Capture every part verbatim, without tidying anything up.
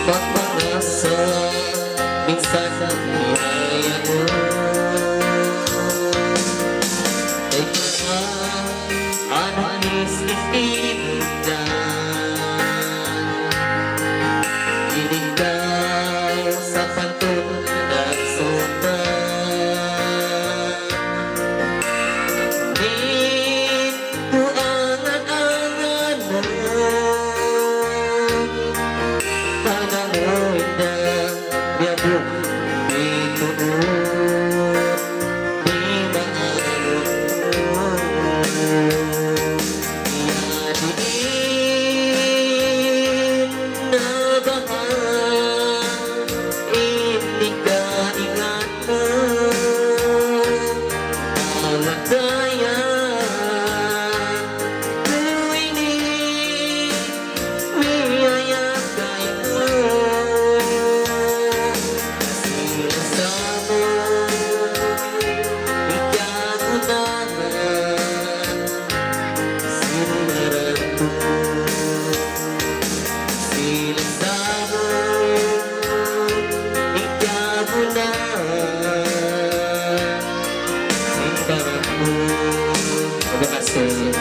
Pagmangasa minsan niyayaun. Ay, anu miskin tinda, ini daw sa pantun nagsumbang. Di' ku angan-angan mu, tanang mu inda, biya' bu di' tuud, di' maanu. Iyadi in na baha' ini kaingat Sila sabu, ikaw na simbaran ku. Terima kasih.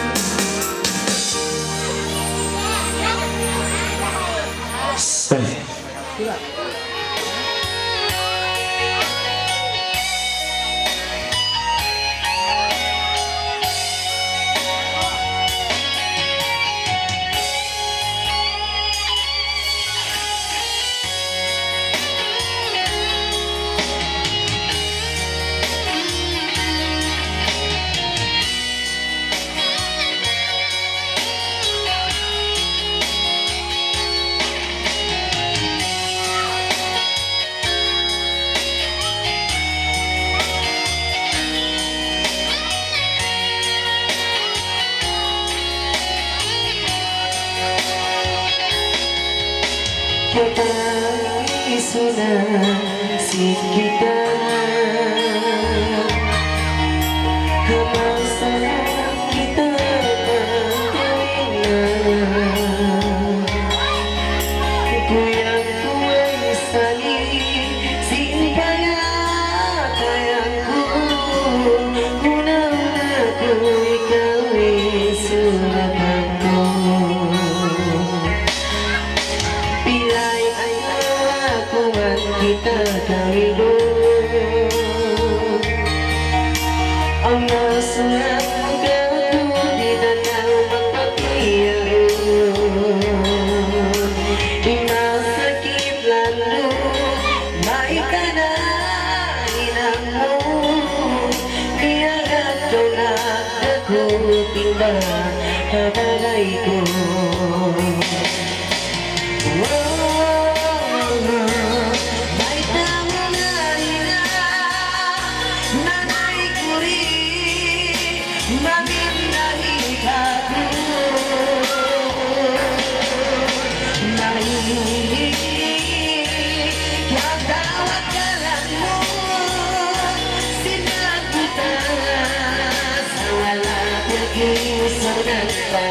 Kita isuna sin kita, ha masa kita magkahinalan. Kuya ku ay sali sin pangatayan ku, hunahunaku ikaw in sulapan ku. Pilay ayaw aku man kita kailu. Awn na sulat ku katu' di' na kaw magpapiyaun. In masakit landu', mayta' na hinang mu. Biya' ha yan kaw nagdaku timba ha balay ku. Mayta' mu na hinang, nanay ku di' maminda hi katu'. Mahinang katawakalan mu, sin nagbutas, wala' pagkisunan pa.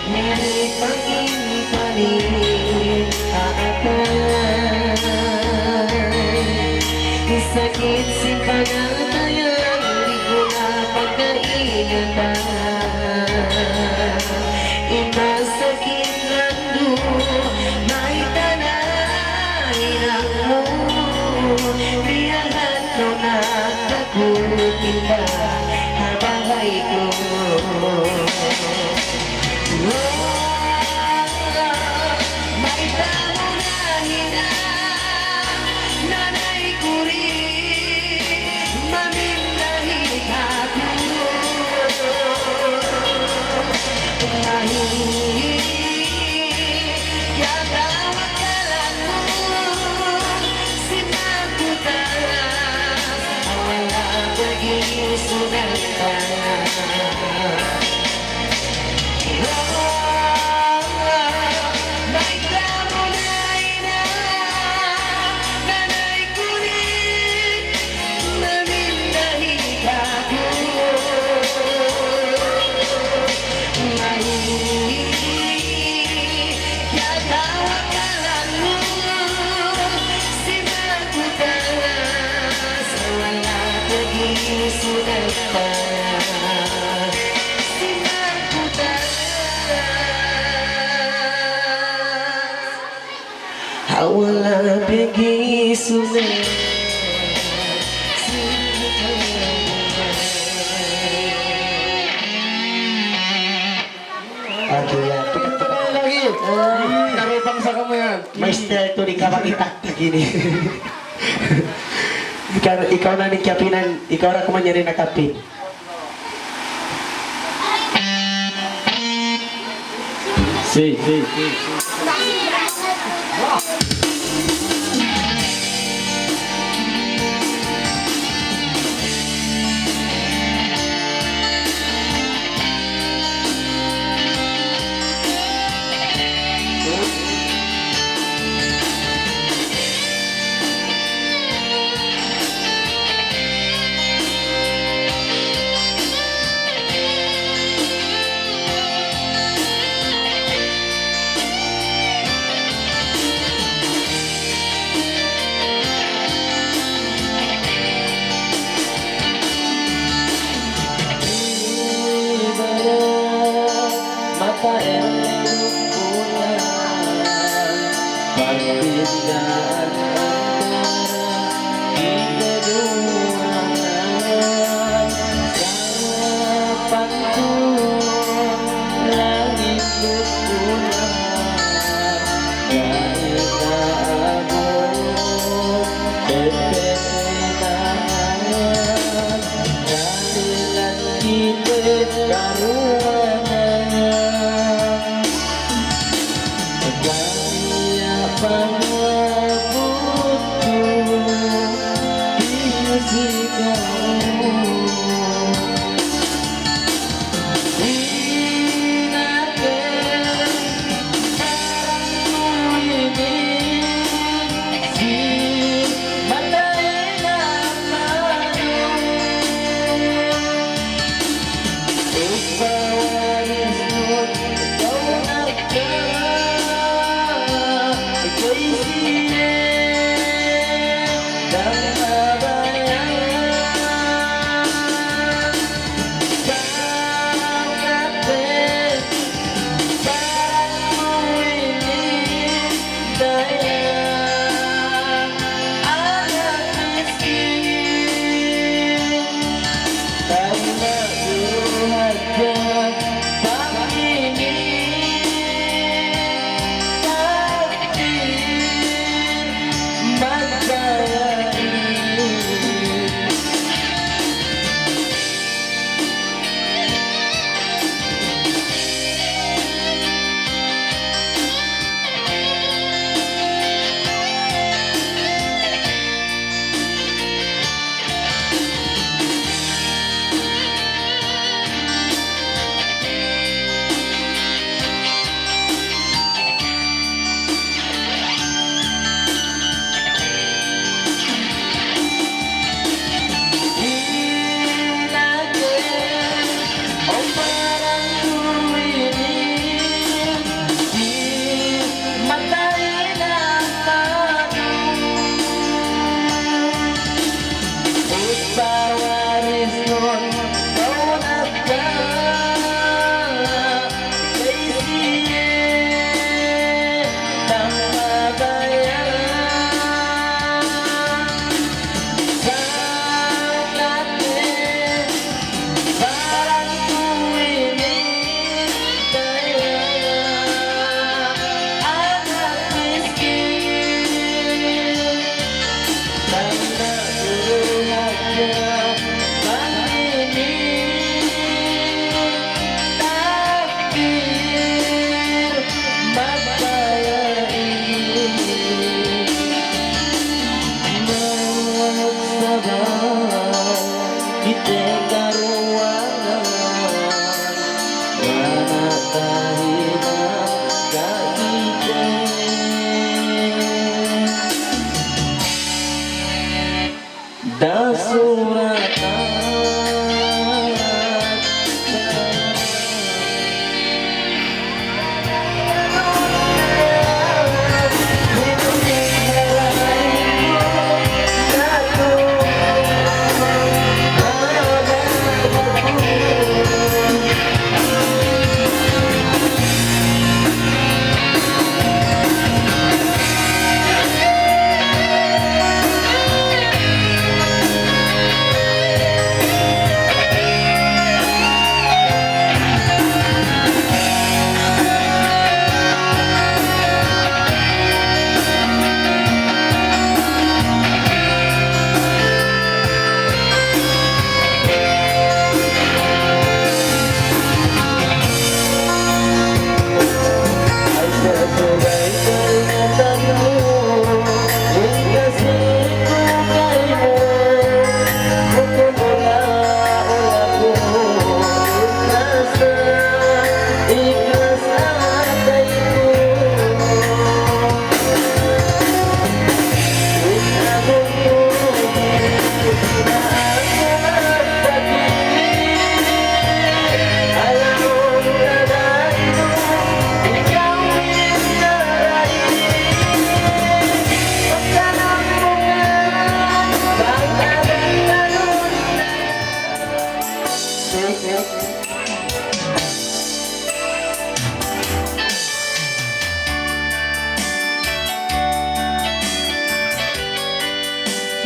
Mari pangin paling aakay, sakit sin pangatayan, di' ku na pagkaingatan. In masakit landu', mayta' na hinang mu, biya' ha yan kaw nagdaku timba ha balay ku. Mayta' mu na hinang, nanay ku di' maminda hi katu'. Mahinang Aduh, ya, tukar-tukar lagi. Tarupang sa kamu yan. Master tu di kabang itak ini. Ikaw, ikaw na ni kapinan, ikaw ra kumanyari na kapin. Si, si, si.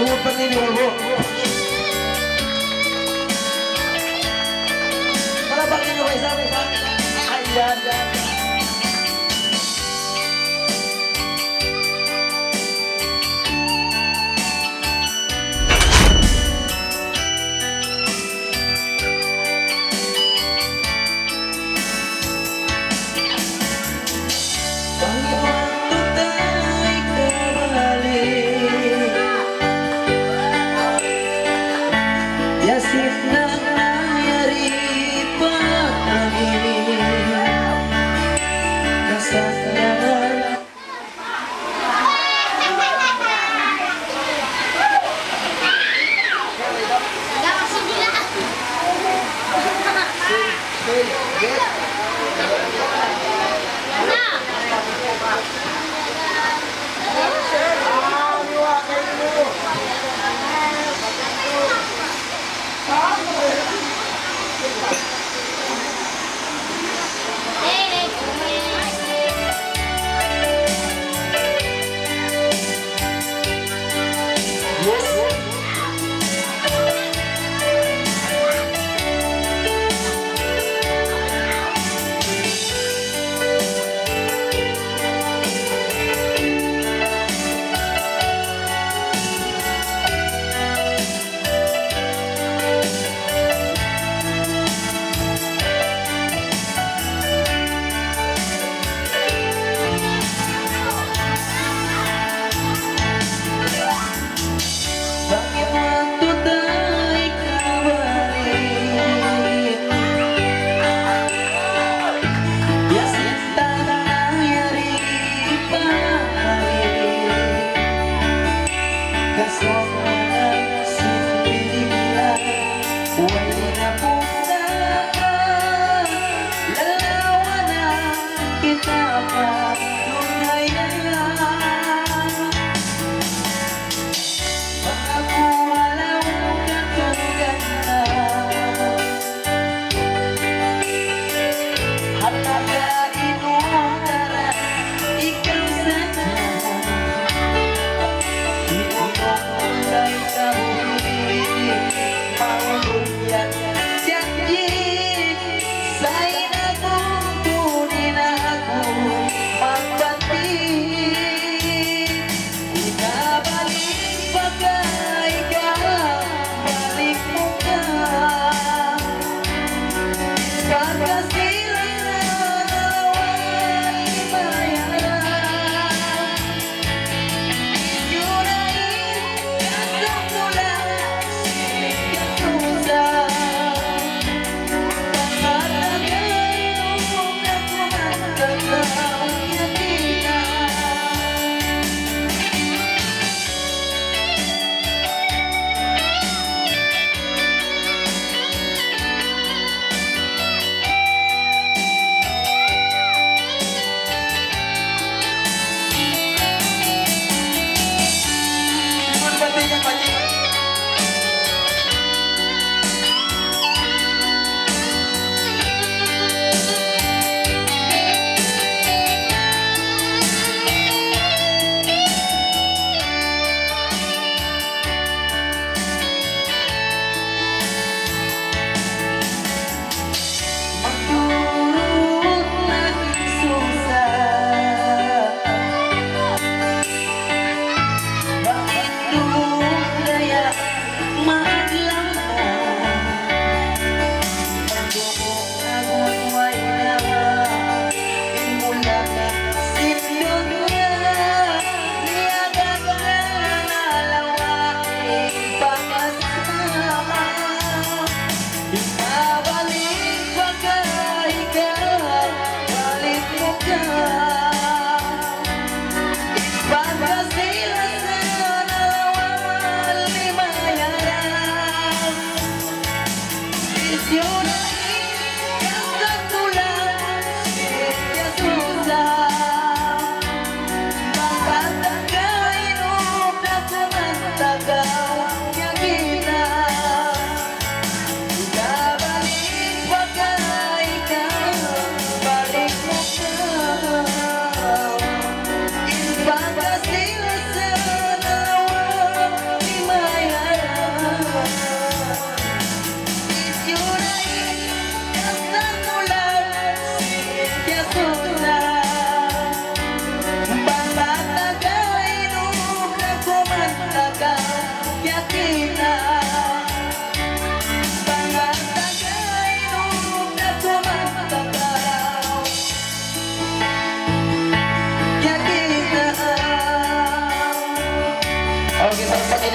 Tungud pag-ibig mo. Palakpakan niyu pa isa, pa isa. Ayan.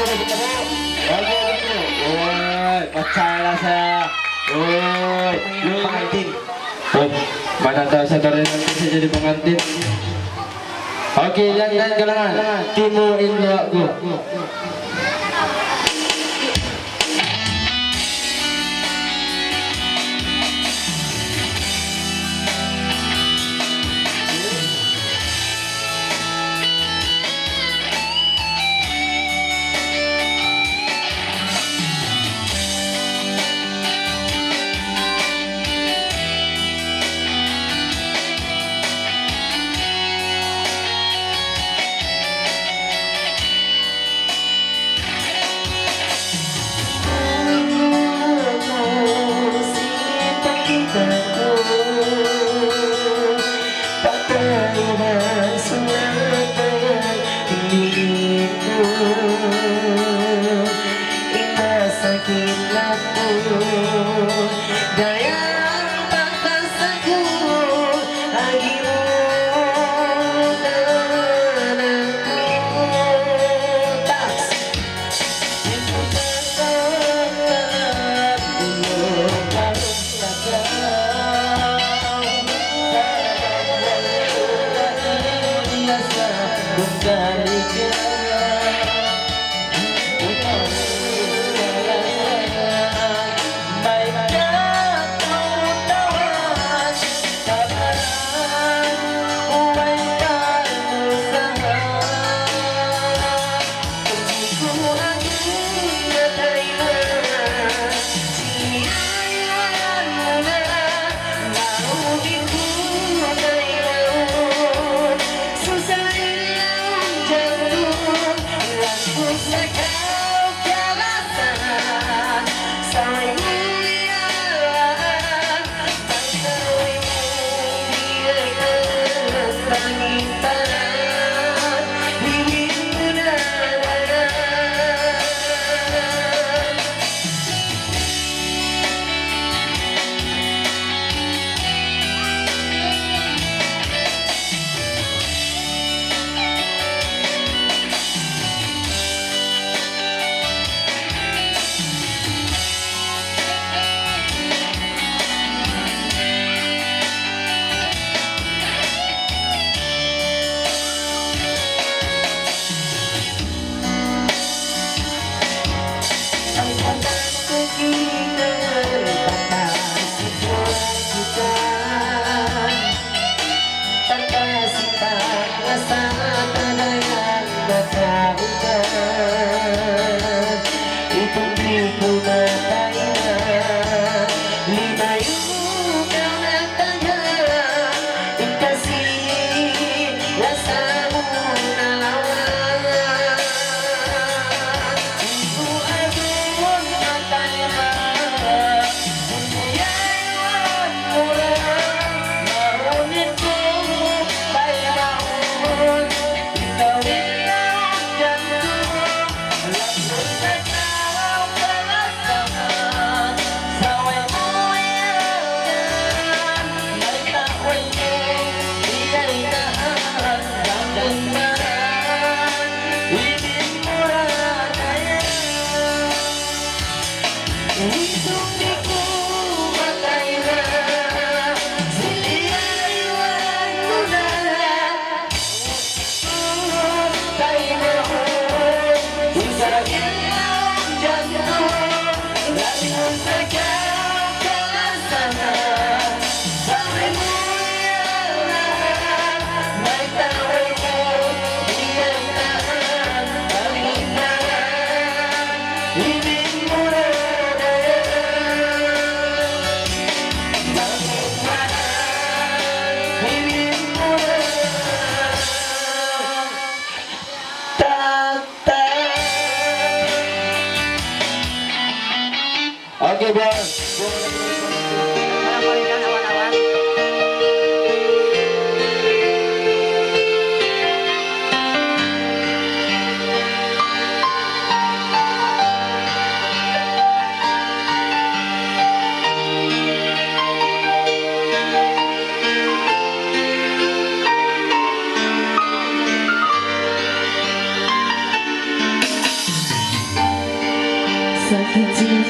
Uy, pacaya sa. Uy, pangantin. Uy, mana tau sa tarin nanti sa jadi pangantin. Okay, yan, yan, kalangan. Timu in laku.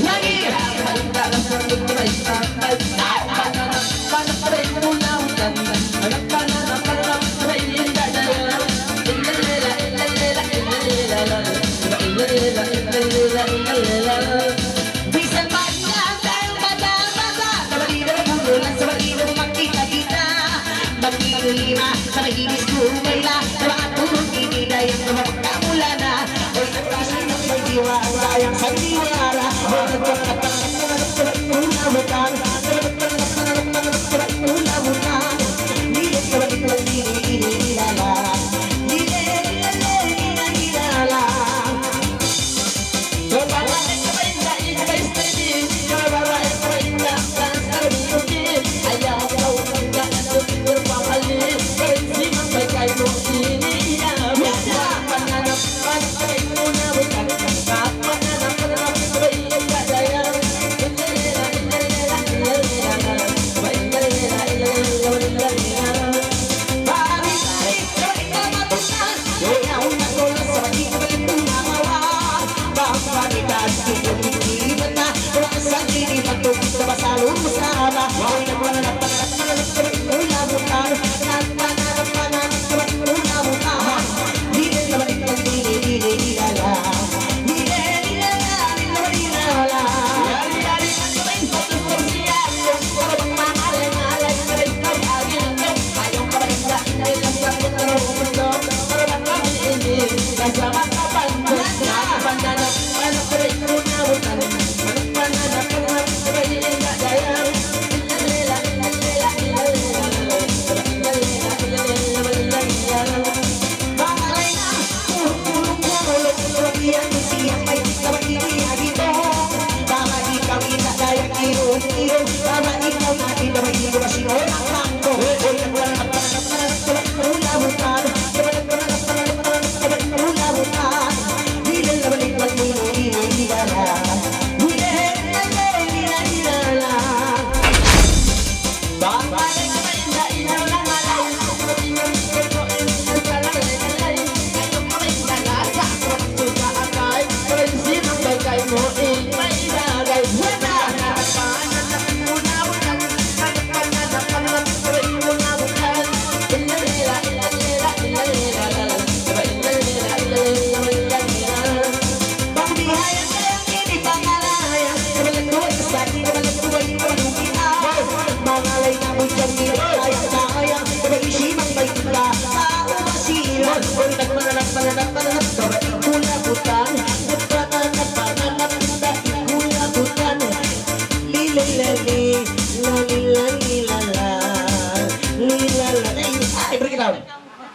Lagi!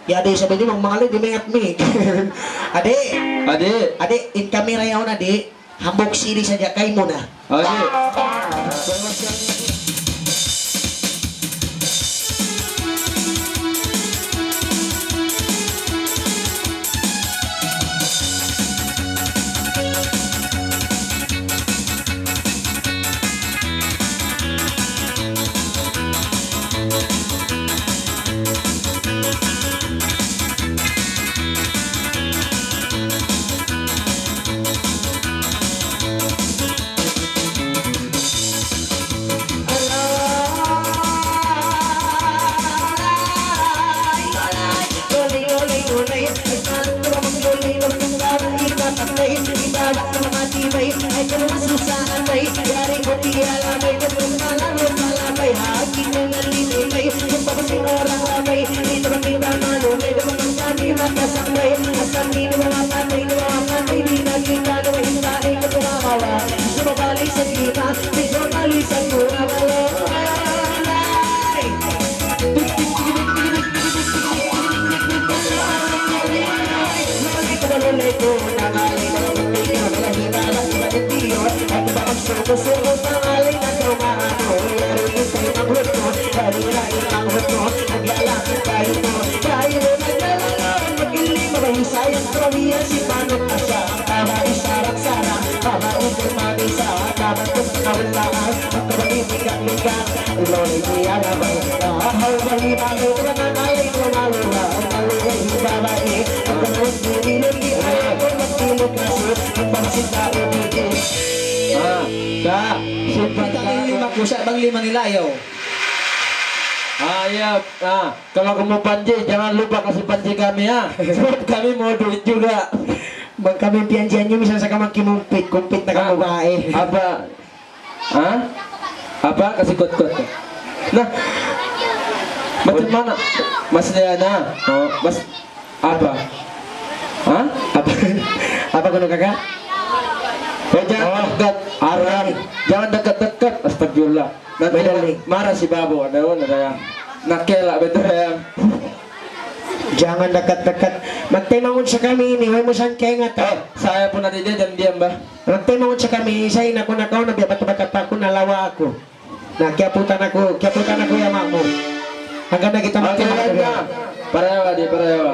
Ya, di' sabi niyu, mangalay, di' maingat mi. Adi'. Adi'. Adi', in camera yaun, adi'. Hambuuk C D sadja kaymu na. Adi'. Ah, ka, simpan ka. Kita ini lima kusa, bang lima nila, ayaw. Ah, iya, ah. Kalau kamu panji, jangan lupa kasih panji kami, ha. Sebab kami mau duit juga. Bang kami piyanjian niyu, misan sa' kamu kimumpit, kumpit na kamu bae. Apa? Ha? Apa? Kasi kutkut. Nah. Macam mana? Mas Liana. Oh, Mas, apa? Ha? Apa? Apa kunu' kaka'? Oh, jangan dekat. Aran. Jangan dekat-dekat. Astagfirullah. Nanti marah si Babo. Ada, ada yang nakela, betul ya? Jangan dekat-dekat. Magtaymanghud sa kami ini, way mu sangkaingat, ha? Eh, saya pun ada dia, jangan diam, bah. Magtaymanghud sa kami, sa' in aku nakauna, biya' bata-bata pa aku, nalawa' aku. Na, kiyaputan aku, kiyaputan aku in ama' mu. Hangkan na kita magtaymanghud. Parayawa di, parayawa.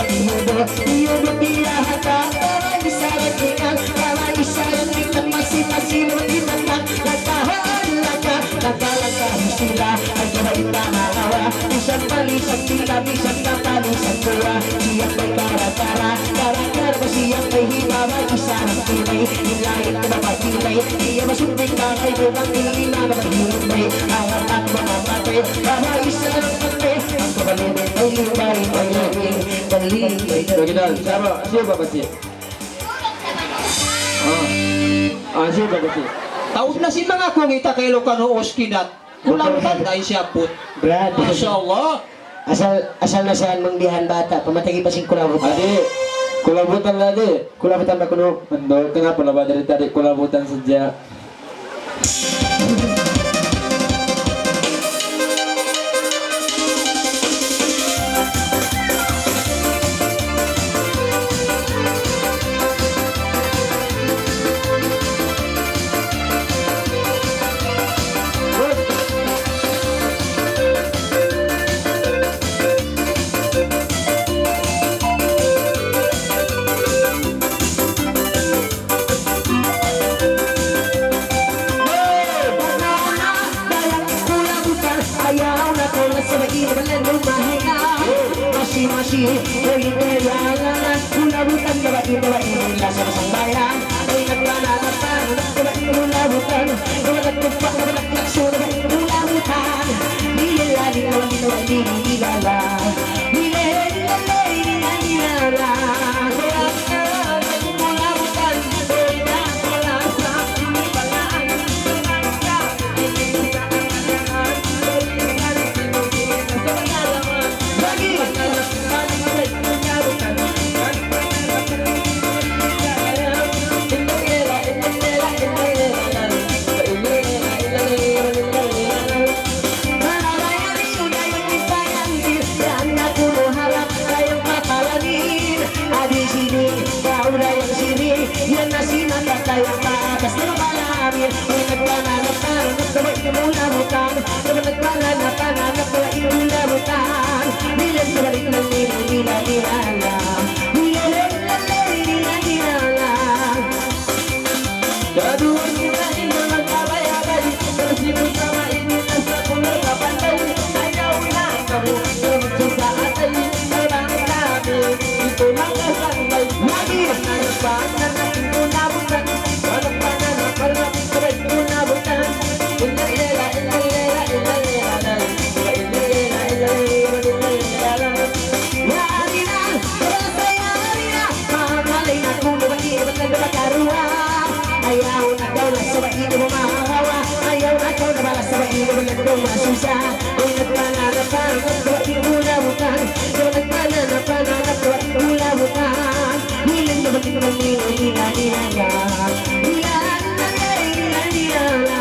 sabab iyubu, iyubu biya' hata, babai isab dagingan, babai isab dagingan, masi-masi laung in anak, laka, laka, laka, laka, sila, ay, sabab in tamawa, misan palisan sila, misan na palisan kuwa, siya pa'y kara-kara, kara-kara, siya pa'y himawa, isa ang tunay, nilay, ito na pagkilay, siya masumpit, bakay, bukang, hindi na makahilumbay, ang anak, mamamatay, babai isab dagingan, ang kabalibay, ay, libay, ay, libay, libay. Bagi na, siya ba? Siya ba, Bati? Ah. Ah, siya ba, Bati? Taud na sin manga kung ita kay Ilocano, Oskinat. Kulabutan na in siyabbut. Brad. Masha Allah. Asal, asal na siya mangbihan bata', pamatagi pa sin kulabutan. Adi, kulabutan na di. Kulabutan na kunu'. Ando, kaya pala ba dari tadi kulabutan sadja. Masi-masi, uy, uy, ala, ala, kulabutan, babai, babai, lasa, sambayan, uy, nagpana, nagpana, nagpana, kulabutan, nagpana, nagpana, nagpana, kulabutan, lilala, lilala, lilala, lilala. Adi sini, kau dayang sini, yan na si mata tayo paatas na mapalamin. Uy, nagpananap, pananap, sabay ka mula butang. Sabay nagpananap, pananap, sabay ka mula butang. Bilang sabay ka nila, nila, nila, nila. Nila, nila, nila, nila, nila. Ayaw na kaw na sabay ini mamahawa. Ayaw na kaw na bala sabay ini malandung masusa. Uy, nagpananap, pananap, sabay ini mula butang. Uy, nagpananap, pananap, sabay ini mula butang. Nilang na balik na nila, nila, nila, nila. Nila, nila, nila, nila, nila.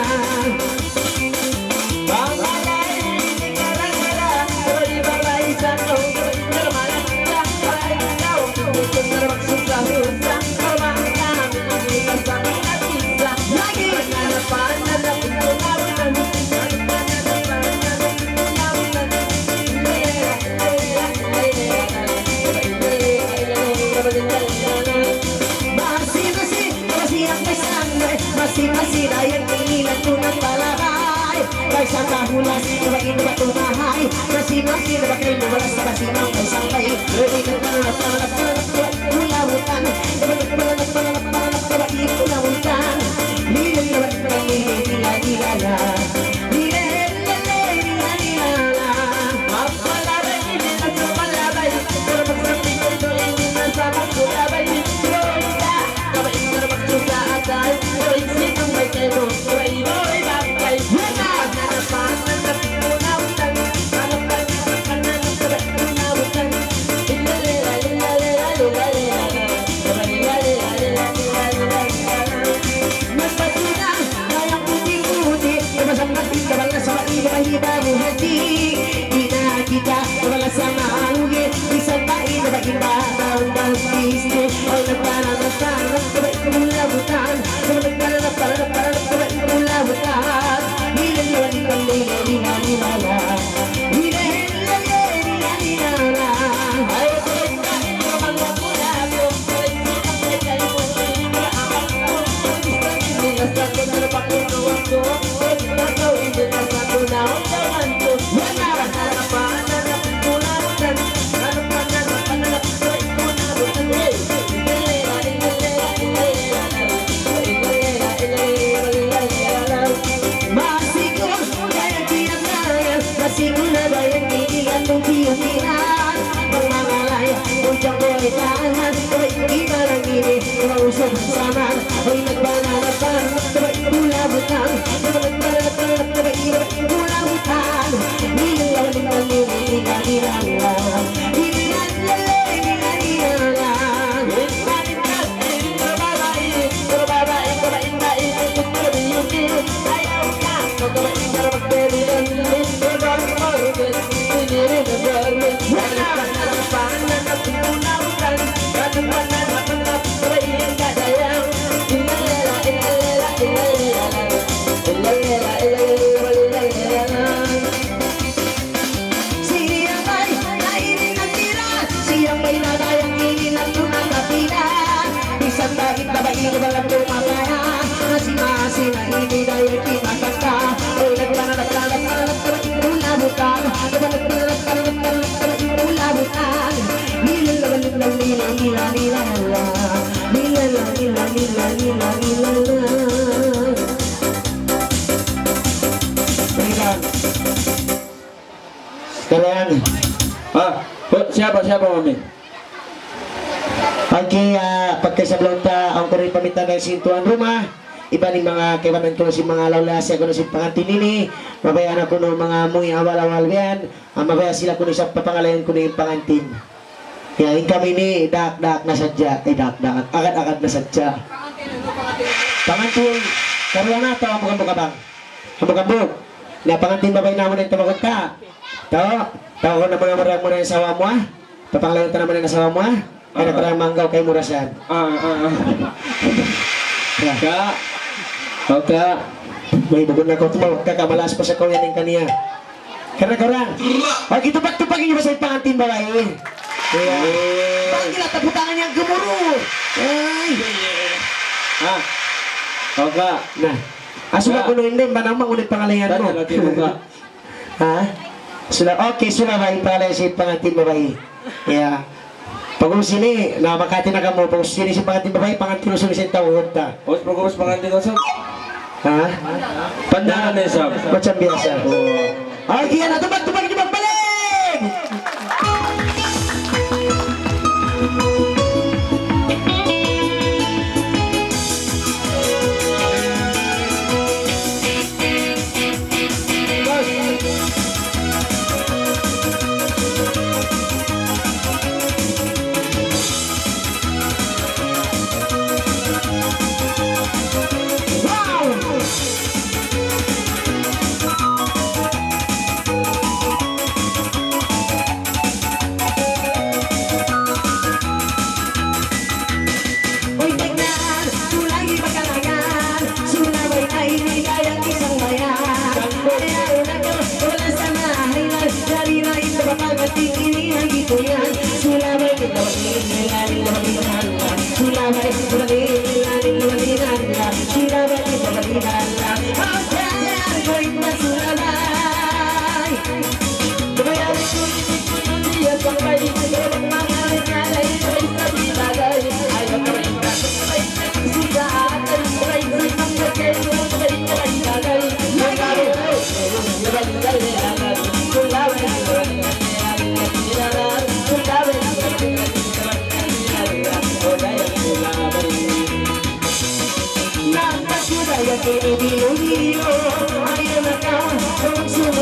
Kalian. Ah, oh, siapa, siapa, Mami? Okay, ah, pagkaisa balaw ta, awn ku ri pamintaan sin tuan rumah, iban in manga kaibanan ku sin manga lawlasa kunu' sin pangantin ini, mabaya' na kunu' manga amuy awal-awal biya' yan, ah, mabaya' sila kunu' isab papangalayan kunu' in pangantin. Ya, in kami ini daak-daak na sadja, eh, daak-daak, agad-agad na sadja. Pangantin, karuwa na atawa hambuuk-hambuuk, abang? Hambuuk-hambuuk. Na, pangantin babai namu' na in tawagun ta. Tau, tawagun namu' na mura-mura in asawa mu, ah. Papangalayan ta namu' na in asawa mu, ah. Kaya na parang manggaw kay murasan. Ah, ah, ah. Ya. Ka. O, ka. May bubun na ko, tumawag ka, kamalas pa sa kawian in kaniya. Karna' kaw ra. O, kitupag-tupag niyu ba sa pangantin babai? Iya. Bakit nila taputangan niyang gumuru? Ay. Ha? O, ka. Na. Asu ka kuno hindi, manamang ulit pangalayan mu. Tanya lagi mu, ka. Ha? Sula, okay, sula ba in pangalayan sin pangantin babai? Iya. Pag-ubus ini, na makati na kamu, pag-ubus ini sin pangantin babai, pangantin usug sin tau, ta. Ubus, pag-ubus pangantin usug. Ha? Pandangan na isab. Macam biasa. Oo. Okay, yan. Tupag-tupag niyu magbalik!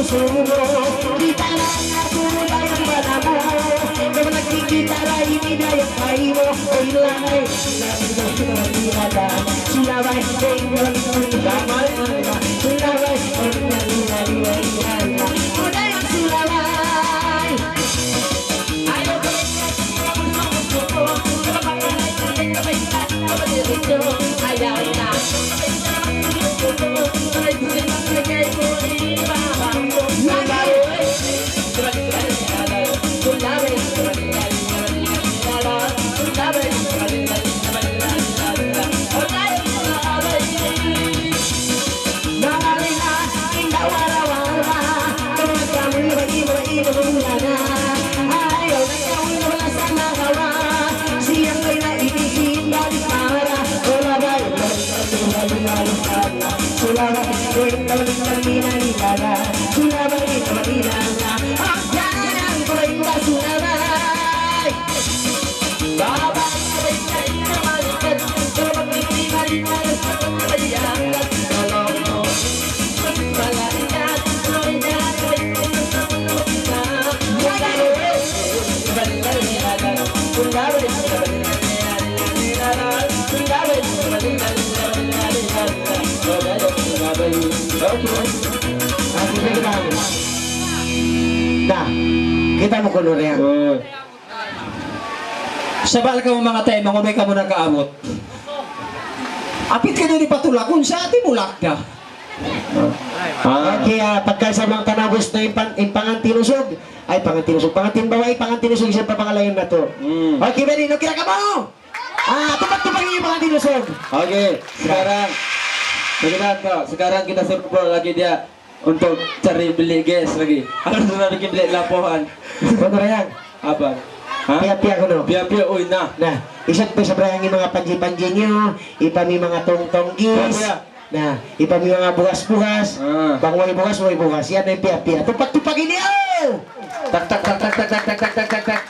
Kita na aku dayan panamu, kamu lagi kita lain dayan kaimu, oh, ilangay. Sulabay, sulabay, sulabay. Na, kita' mu kunu' yan. Sabal kamu manga taymanghud, di' kamu nakaabut. Apit kamu di' patulakun, sa' ati mulak da. Ah. Okay, ah, pagka sa' manga tanagus na in pan-, in pangantin usug, ay, pangantin usug, pangantin babai, pangantin usug, siya pa pangalayan natu'. Hmm. Okay, very, no, kira kamu? Ah, tupak-tupak in pangantin usug. Okay, sekarang, sekarang, sekarang kita suruh lagi dia. Untuk cari beli gas lagi. Harus na bikin beli lapohan. Kunu' yan. Apa? Ha? Piya-piya kunu'. Piya-piya, uy, na. Na, isab pa sa' in manga panji-panji niyu, iban in manga tungtunggi. Piya-piya. Na, iban in manga bugas-bugas. Ah. Bang way bugas, way bugas. Yan in piya-piya. Tupak-tupak ini, oh! Tak, tak, tak, tak.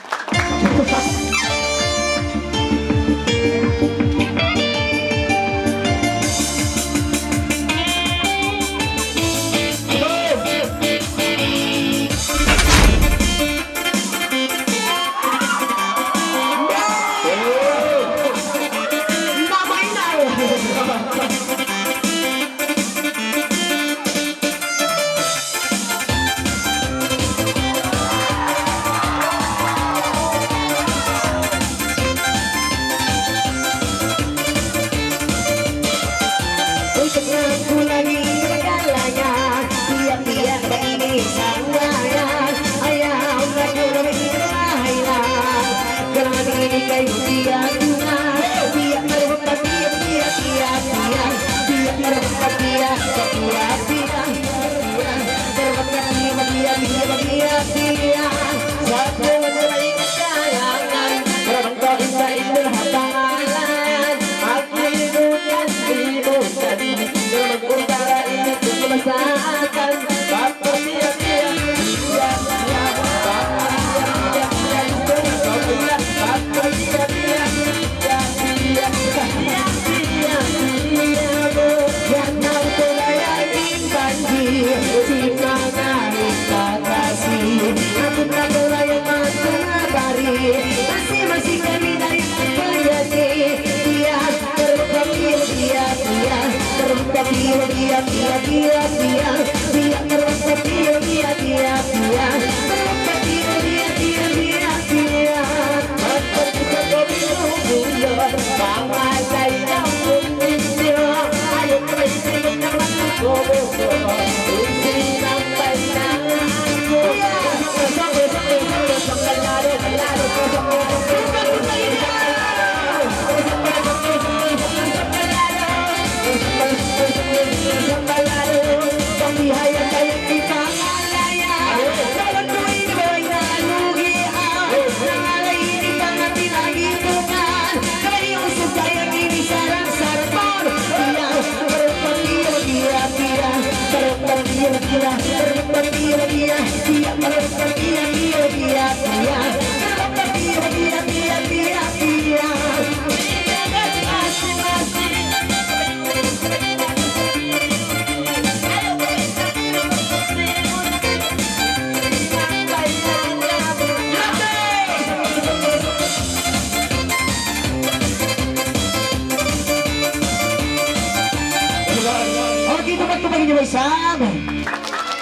Amin.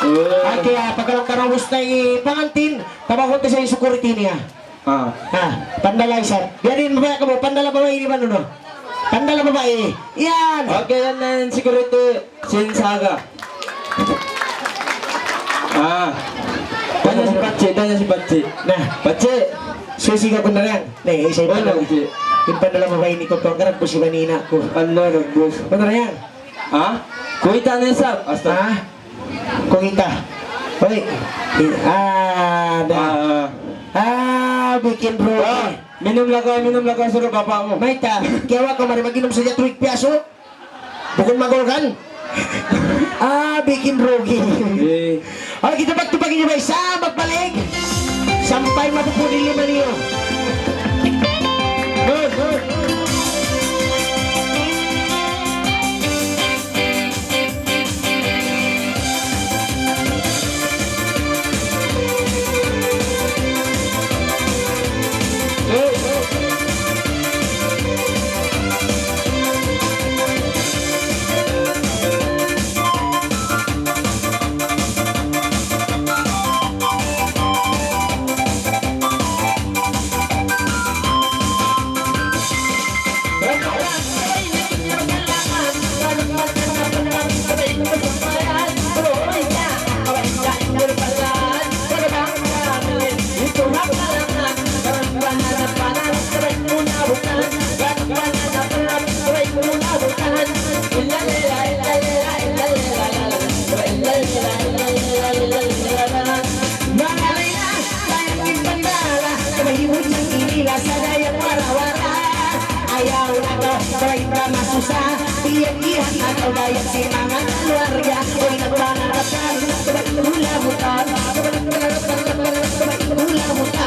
Oh. Ati, ah, pagkalang karang gusto yung pangantin, tabakon ta sa security niya. Ah. Ah, pandala isab. Biya' diin, mabaya' kamu, pandala babai ini ba, no? Pandala babai. Yan. Okay, yan na yan, security. Sin Saga. Ah. Tanya si Pachi, tanya si Pachi. Na. Pachi. Susi ka kundarian. Ne, isa yung Wala, pandala. Pachi. Yung pandala babai ini ko, kung karag po si Manina ko. Ano, nagbus? Kundarian. Ha? Kuita na isab. Asta. Ha? Kuita. Hoy. Ah, da. Ah, ah. Ah, bikin bro. Ah, minum lagi, minum lagi, suruh bapak mu. Mayta', kiyawa' kaw mari mag-inum sadja tubig piyasu. Bukun magulgan. Ah, bikin rugi. Eh. Okay, kita pagtupagin niyu ba isa, magbalik. Sampay mapupuli lima niyu. Good, good. Manga layna, bayang in pandala, kabahi mu jang inila sa dayang wara-wara. Ayaw na kaw, sabab in ba masusa, biya' dihan na kaw dayang sin manga kaluarga. Uy, nagpanarapan, sabab in hula-hula, sabab in hula-hula,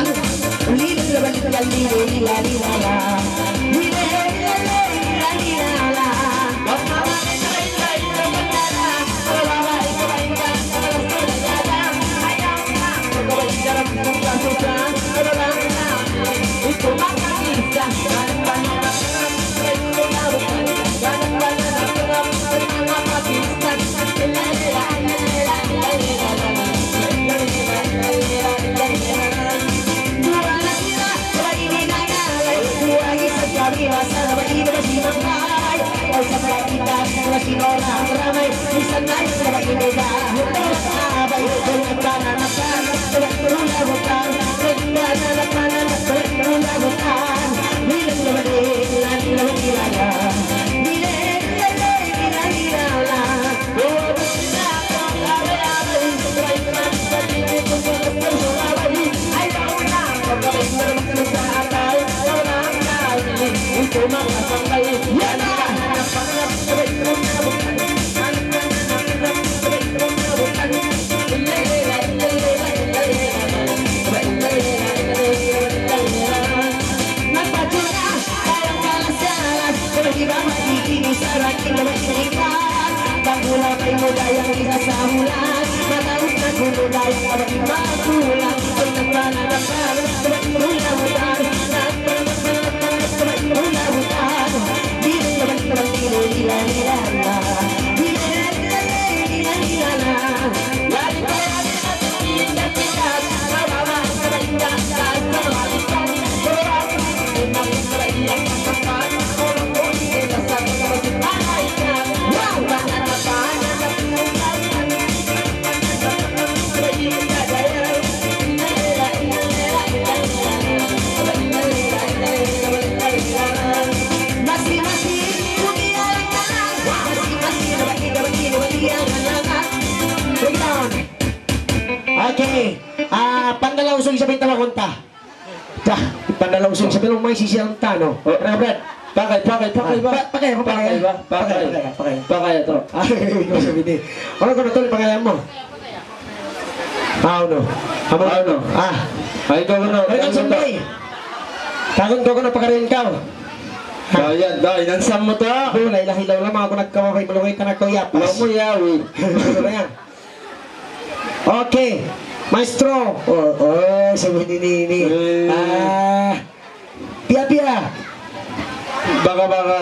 lila, lila, lila, lila, lila, lila. Lila, lila, lila, lila, lila. Okay. Ah, pandala usug isab in tawagun ta. Ta, pandala usug isab in, may sisiyang ta, no? Oh. Ano, Brad? Pakay, pakay, pakay ba? Ah, pa-, pakay, pakay. Pakay ba? Pakay. Pakay, pakay, pakay. Pakay ito. Ah, ikaw sabi ni. Ano ko na to, pakayan mu? Ah, no. Amo. Ah, no. Ah. Ay, ikaw, ano? Ay, ikaw, Sunday. Tagun ko, ano, pakarin ka? Bayad, bayad. Ang sam mo to. Oh, lahi-lahi, lahi-lahi, mga ako nagkawaway, malungay ka na, kuya. Alam mo, yawi. Ano na yan? Okay. Maestro. Oh, oh, sabi ni, ni, ni. Eh. Ah. Piya-piya. Baka-baka.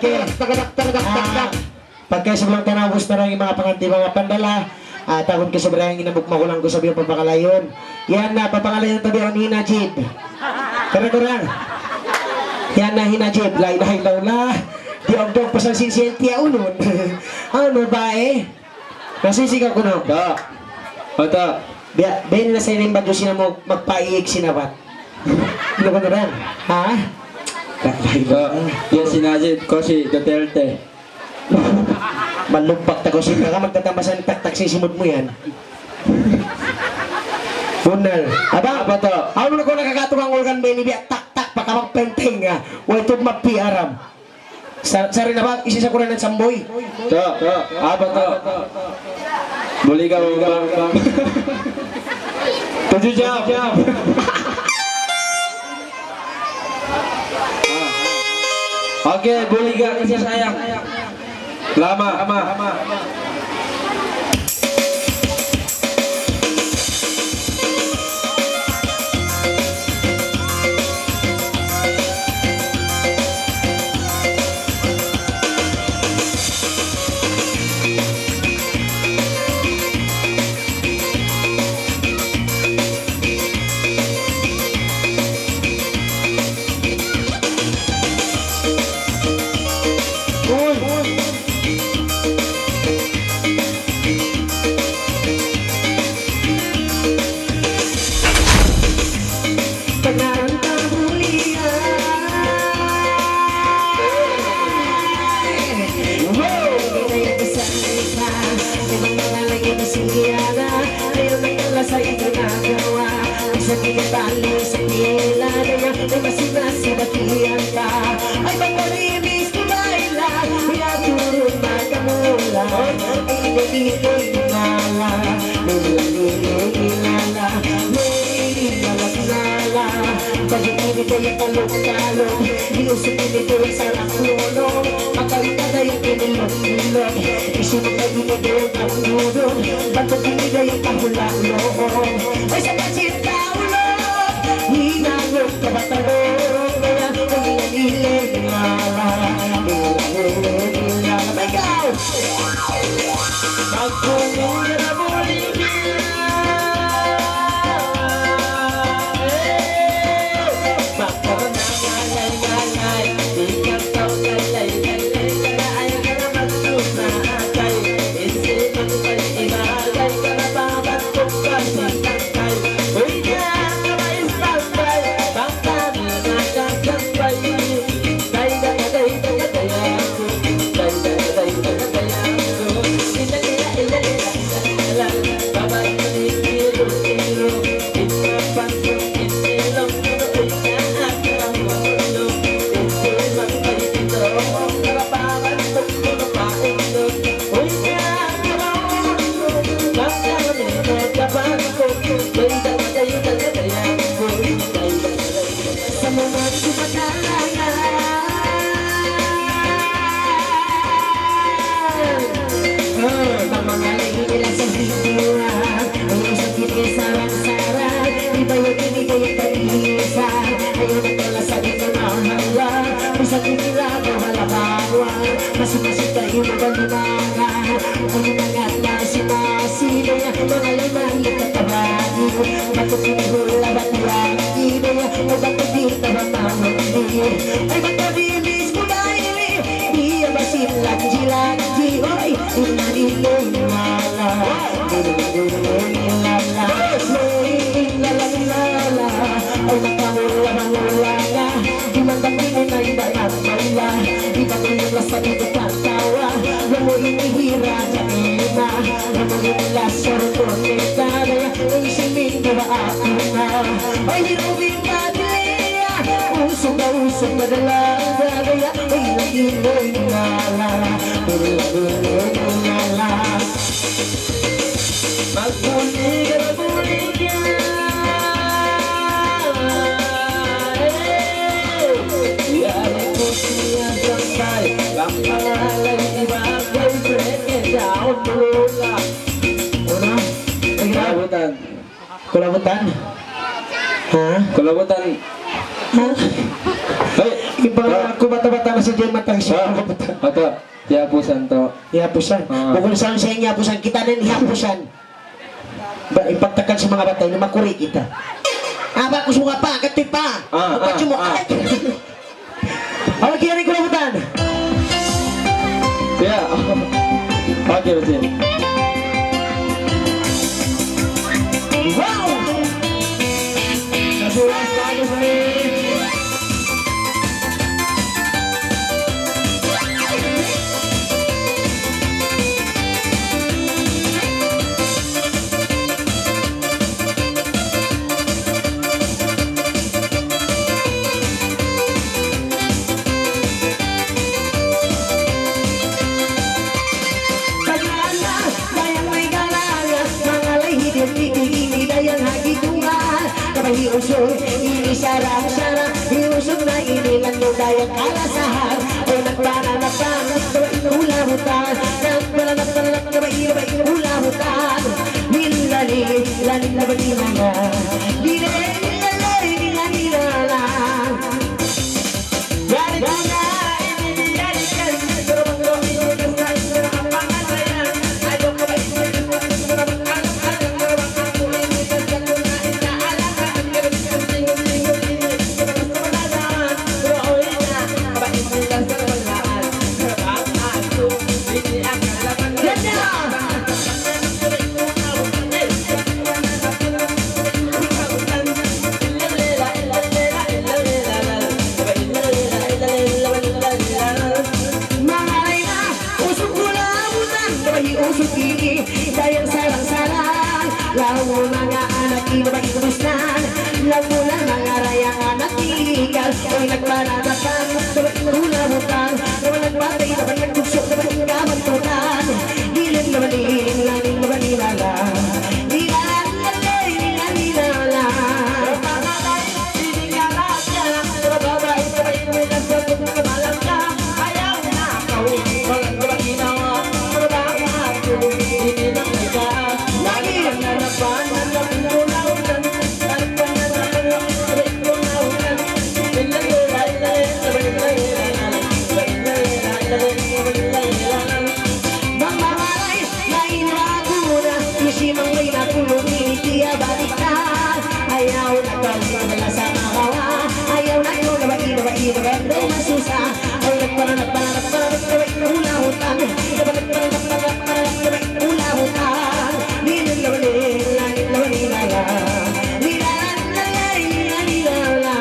Ah, pagka sa' bulan tanaw, gusto na in manga panganti, manga pandala. Ah, tagun ka sa' barayan in hambuuk magulang ku sa' biya' papakalayun. Yan na, papakalayun ta biya' hinajib. Kurang-kurang. Yan na hinajib. La ilaha illallah. Di' abdog pasal sin siyente ya unun. Unu ba eh? Nasisi ka kunu'. Da. Ata. Biya', biya' na sa' in badju' sin amu magpaig sin abat. Unu ka na rin? Ha? To, ya sin Najib, kaw si Duterte. Malumpak ta kaw sin ka, magtatamasan taktak sin simud mu yan. Bunnal. Abang, apa to? Unu na kaw nakakatukang ulgan ba ini biya' taktak pa ka magpenteng, ha? Way tugma piaram. Sa-, sari na ba? Isi sa Qur'an ang samboy. To, to. Apa to? Buli ka, bang, bang. Tujuh jam. Ah. Okay, buli ka, kasi sayang. Lama. Ay, magpalinis ku ba ila, ya turun makamula. Ay, nagiging ngala, nila, nila, nila, nila, nila. Pag-ibig ay talong-talong, di usok ini ko sa laklolo. Pagkawit na kayo kinilong-ilong, isunod na ini ko ang nudong. Ba't pag-ibig ay kahula-lolo? Ay, sa pagkita ulo, hinanong kabatalo. Masi-masi kayu magbalimangan, umangat masi-masi, daya, manga limang likat tabahi, batu pinihula, batu ranggi, daya, o batu di tabang mahuli. Ay, batu di mismo dahil, iya masin lanji-lanji, oy, inna lillahi wa inna ilaihi raji'un. Lala, lala, lala, ay, makamula, mangula na. Di' man bang di' na iba nagmaula, iba ko yung lasa dito pagtawa. Lamu ini hira sa ina, lamu ini lasa rin ko nita, kaya ang siling ko ba ako na? Ay, hirubin ka diliya, usog na usog na dalaga, kaya ay lagi mo yung ngala, pero lagi mo yung ngala. Magbulig ka, magbulig ka. Eh, yari ko siya sampay. Lampangalay, iba, boyfriend, eh, daon, lula. Una, kulabutan. Kulabutan? Ha? Kulabutan. Ha? Hey. In pangalan ku bata'-bata' na sadja in mata. Ah. Bata'. Hiyapusan tu. Hiyapusan. Ah. Bukun sa siya in hiyapusan, kita na in hiyapusan. Ba, in pagtakan sin manga bata', ini makuri' kita. Aba, ku suka pa, katoy pa. Ah, ah, ah. Okay, ini kulabutan. Yeah. Okay, okay. Wow! Kasulas bagus ni. Paglaana, dayang may galanga, mangalay hidin, hidin, ini dayang ha gitungan. Kabay hi Usug, ini sarang-sarang, hi Usug na ini landu' dayang kalasahan. O nagpana, nagpana, nagpana, in hula' hutan. Nagpana, nagpana, nagpana, in hula' hutan. Lin, la, lin, la, lin, la, lin, la, lin, la, lin, la, lin, la, lin, la, lin, la, lin. Mangalay na, Usug kulabutan, kabay hi Usug ini, dayang sarang-sarang. Laung manga anak ini, kabay hi Usnan. Laung manga dayang anak ini, kal, uy, nagpana, nagpana, kabay hi kulabutan. Laung nagbati', kabay nagtugsu', kabay hi kabantutan. Dihilan, kabay dihilan, kabay dihilan. Dihilan, kabay dihilan. Bang mangalay, main lagu na, hisiyu-siyu in kulung ini tiya' baliktad. Ayaw na kaw, wala' sa magawa. Ayaw na kaw, nabati', nabati', nabati', masusa. Ay, nagpara, nagpara, nagpara, nagpara, in hula' hutan. Nagpara, nagpara, nagpara, nagpara, nagpara, in hula' hutan. Nilalaw, nilalaw, nilalaw, nilalaw, nilalaw, nilalaw.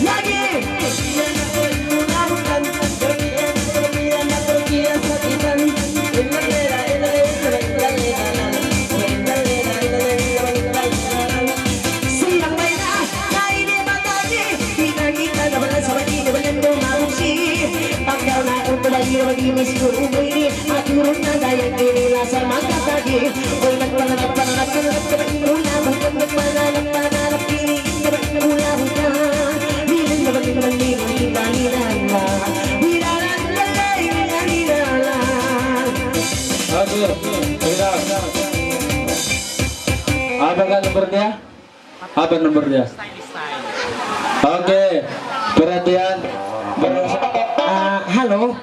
Lagi! Siyang bay na, na ini matagi. Kita-kita na pala sa pag-inuman ng dumarusi. Pagkaw na kung tumayo, mag-inis ko umuwi. At turun na dahil kinila sa magkatagi. Uy, nagpangarap, pangarap, pangarap, pangarap, pangarap, pangarap, pangarap, pangarap, pangarap, pangarap, Okay. Sige. Apa ka number niya? Apa number niya? Okay. Perhatian. Ah, hello.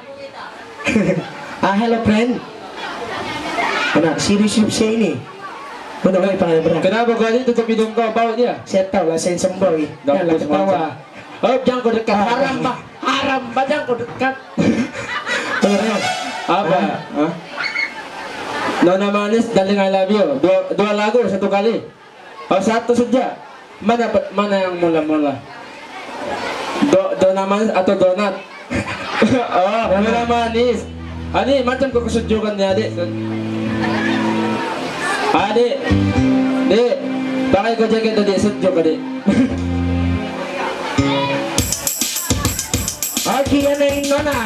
Ah, hello, friend. Anak, serious siya ini. Ano ba yung pangalan, bro? Kenapa kau ini tutup hidung kau, bau dia? Siya tau, lasa yung sambaw eh. Yan, nagkatawa. Oh, diyan ko dekat. Ah, haram ba? Haram ba diyan ko dekat? Ano yan? Apa? Ah? Ha? Nona Manis, darling, I love you. Dua, dua lagu, satu kali. Oh, satu saja. Mana, mana yang mula-mula? Do, Dona Manis atau Donat? Oh, Nona Manis. Ani, macam ko kasudjukan niya, di'. Adi'. Di'. Pakay ko jacket, di'. Sudjuk, di'. Okay, yan na in Nona.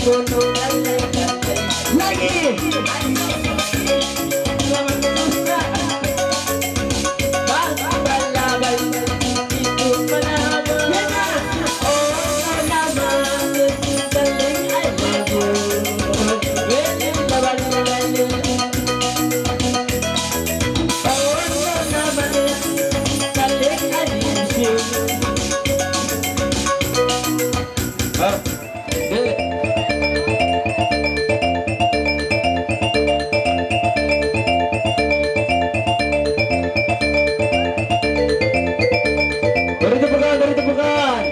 Lagi. Bari tepukan, bari tepukan.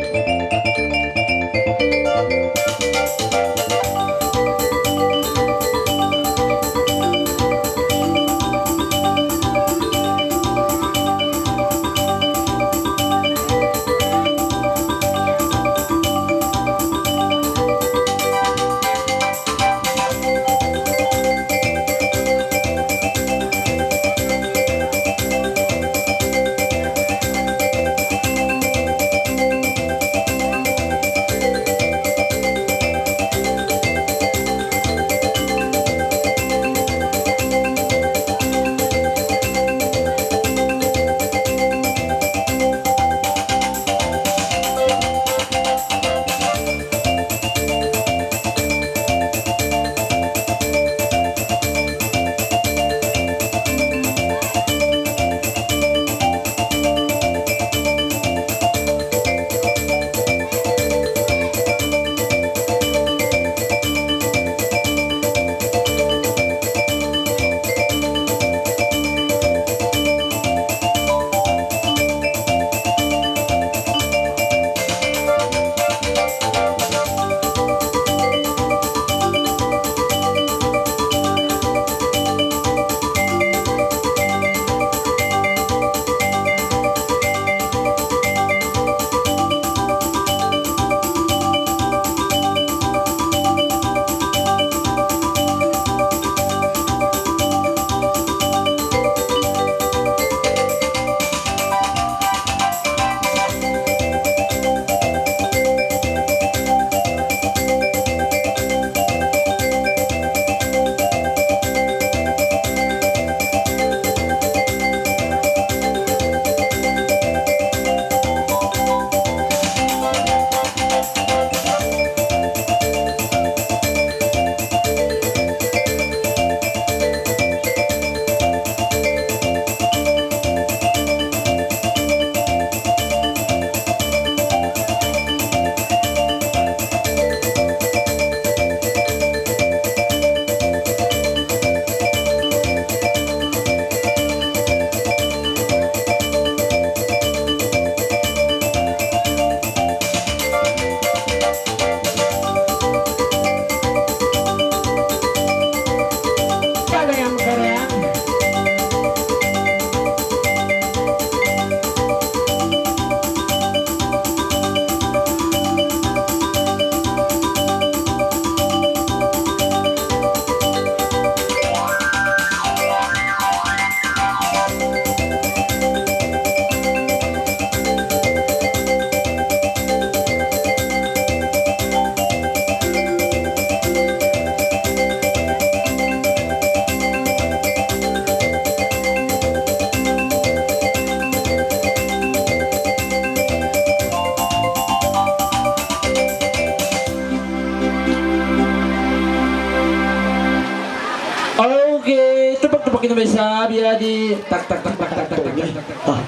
Okay, tupak-tupak kita may sabi, adi. Tak, tak, tak, tak, tak, tak, tak, tak. Ah,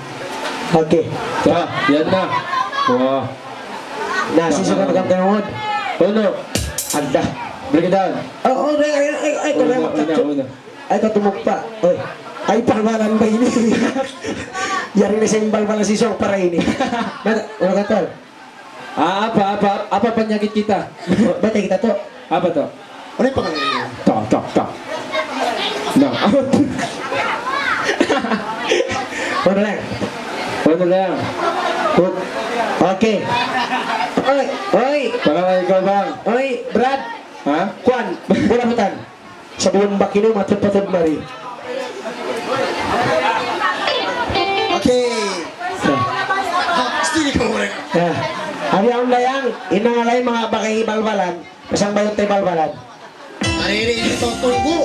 okay. Ya, yan na. Wah. Na, sisukat ka tayo, Wod. Uno. Anda. Break it down. Oh, oh, ay, ay, ay, ay, Una, una, una. Ay, katumog pa. Oy. Ay, palmalan ba ini? Yari na sa imbal pala si Song para ini. Bata, wala ka, tol. Ah, apa, apa, apa panyakit kita? Bata kita to. Apa to? Ano yung pangalan niya? To, to, to. No. Ano lang? Ano lang? Hook. Okay. Oy, oy. Para kay ikaw, bang. Oy, Brad. Ha? Kuan, burabutan. Sa buwan ba kinu, matod-patod mari. Okay. Ah, still ikaw ulit. Ah. Abi awn dayang, in manga lain manga bagay balbalan, pasang bayut tay balbalan. Ari ini totunggu.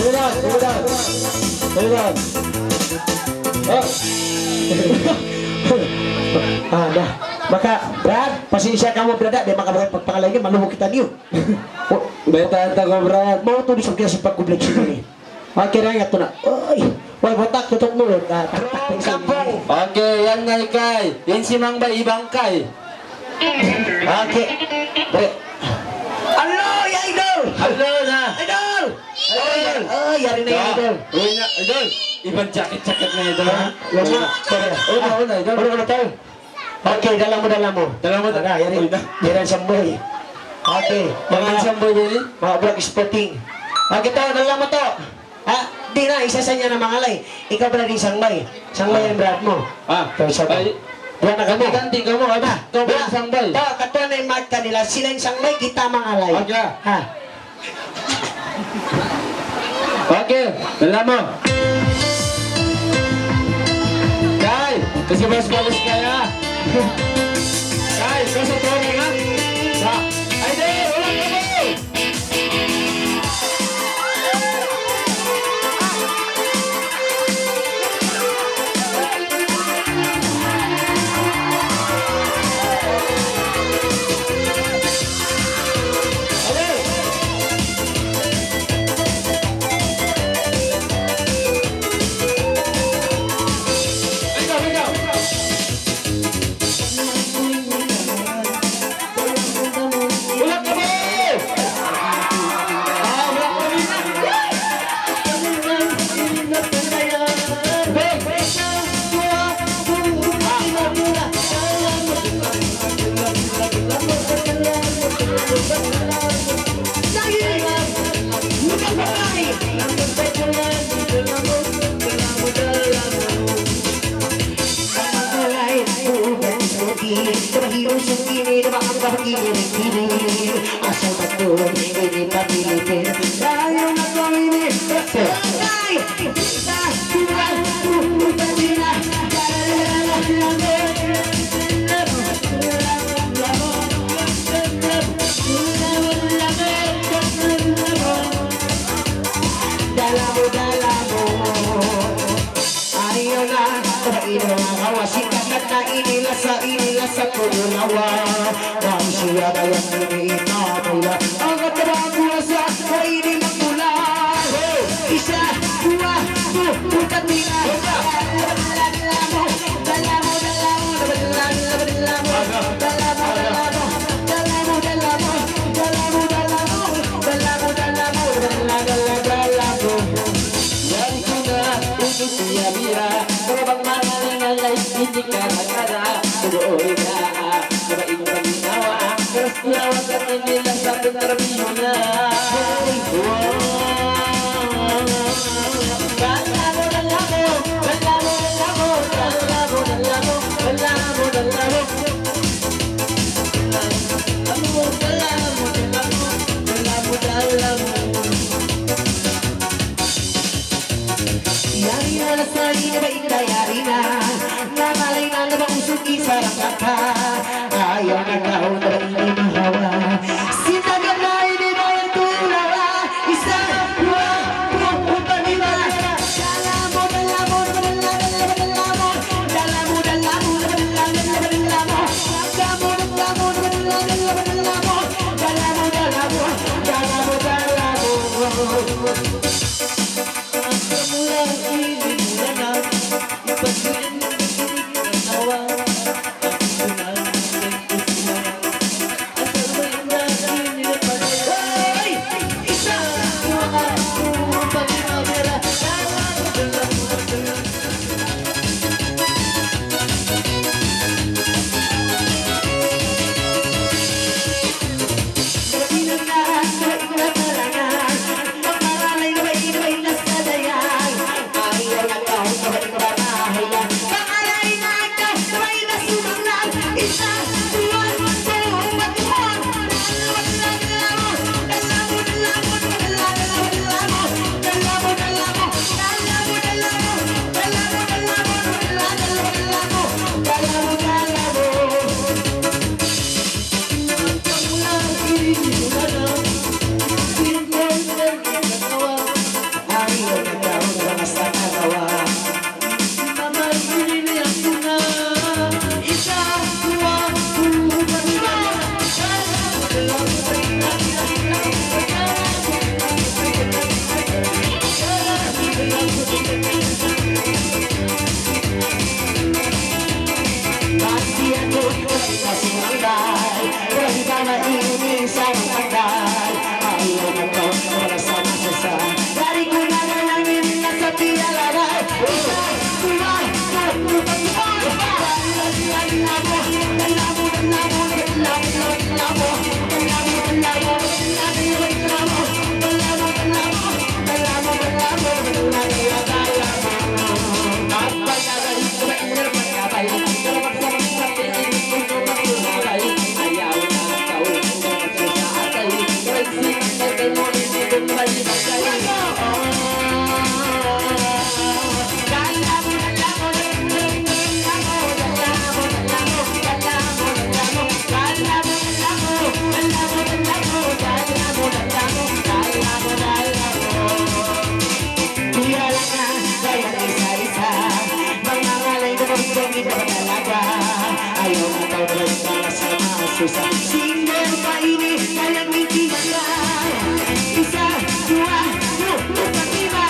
Hold on, hold on. Hold on. Oh. Ah, dah. Maka, Brad, pasensya kamu, Brad, di' makabuhat pagpangalay ini, maluho kita niyu. Oh, beta ta ko, Brad. Mau tu di' sa' kita sa' pagkublit sini. Okay, dah, ingat tu na. Oy, way, botak, tutup mulut. Ah, tak, tak, tak, tak. Okay, yan na ikay. Yan si Mang Bay, ibang kay. Okay. Bre. Hello, ya, idol. Hello na. Idol. Idol. Oh, yari na, ya, idol. Uy na, idol. Iban jacket-jacket na, idol. Ha? Yan na. Sorry. Una, una, idol. Una, una, tol. Okay, dala mu, dala mu. Dala mu, dala. Ada, yari. Uy na. Yari in Sangmay. Okay. Yari in Sangmay, yari. Mga vlog spotting. Okay, tol, dala mu, tol. Ha? Di' na, isa-isa niya na mangalay. Ikaw pala di' Sangmay. Sangmay in brad mu. Ah. Ikaw isa pa. Ay. Duwa na kamu. Ganti kamu, ano? Ah, ikaw pala duwa. Sangmay. Ta, katuan na in mic kanila. Sila in Sangmay, kita mangalay. Okay. Ha? Okay, dala mu. Kay, kasi mas bagus kaya. Kay, kasi tuloy nga. Sa, ay, di, wala ka mo. Ini na ba ang pagkikiri-kiri? Asal ba ito? Ini pa Pilipin. Tayo na kami ni Ay! Isa, dua, tu, tu, tu, tu, Dalamu, dalamu. Ayaw na, ino nga kawa, sikat na ini lasa, ini lasa ko ulawa. Bang siya dayan ini itamula. Ang katabang kuwasa, o ini magmula. Isa, dua, tu, tu, katina. Yari ku na unu siya biya', pero bang mangaling-aling, hindi ka nakara, tuloy na, babaeng paninawa, pero siya wag ka nila sa pinaramiyo na. Wow. Yari na sa ina ba ikayari na, na malay na na ba usog isa lang kata. Ayaw na kaon na ba ini mahawa. Sintagan na ini ba yung tulawa? Isa, dua, tu, tu, panima. Single pa ini, kaya ngiti ka. Isa, dua, tu, tu, pa, lima.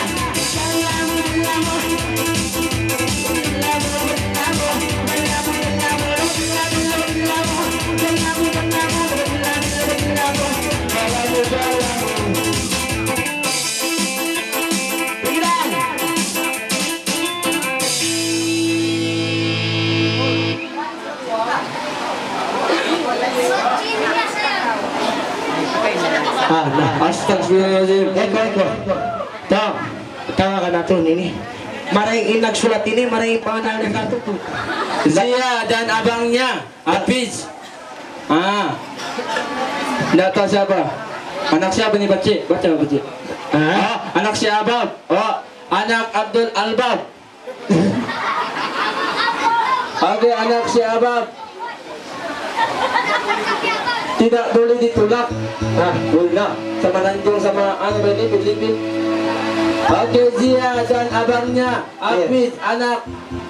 Ah, na, astagfirullahaladzim. Eko, eko. Tau, tawagan natu' ini. Marayaw in nagsulat ini, marayaw in pangalan natu'. Ziya dan abangnya, Hafiz. Ah. Nata siapa? Anak siapa ni, Baci? Baca, Baci. Ah? Ah, anak si Abab. Oh, anak Abdul Albab. Okay, anak si Abab. Tidak boleh ditolak. Ah, boleh na. Sama nanjung sama anu ini, Pilipin. Okay, Zia dan abangnya. Iya. Hafiz, anak.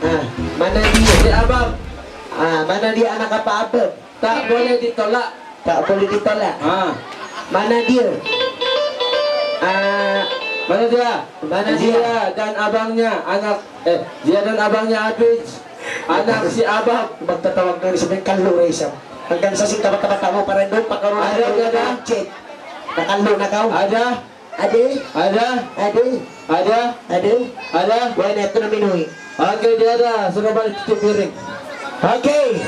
Ah, mana dia? Si Abab. Ah, mana dia anak apa Abab? Tak boleh ditolak. Tak boleh ditolak. Ah. Mana dia? Ah, mana dia? Mana dia? Zia dan abangnya, anak, eh, Zia dan abangnya Hafiz, anak si Abab. Magtatawag na sa mga kalu, Ray, sa hanggang sa sing kabata-bata mu, para doon pa karoon. Ada, ada. Check. Nakalu na ka. Ada. Ada? Ada? Ada? Ada? Ada? Ada? Wala na, ito na minuwi. Okay, di ada. Sudah balik cuci piring. Okay.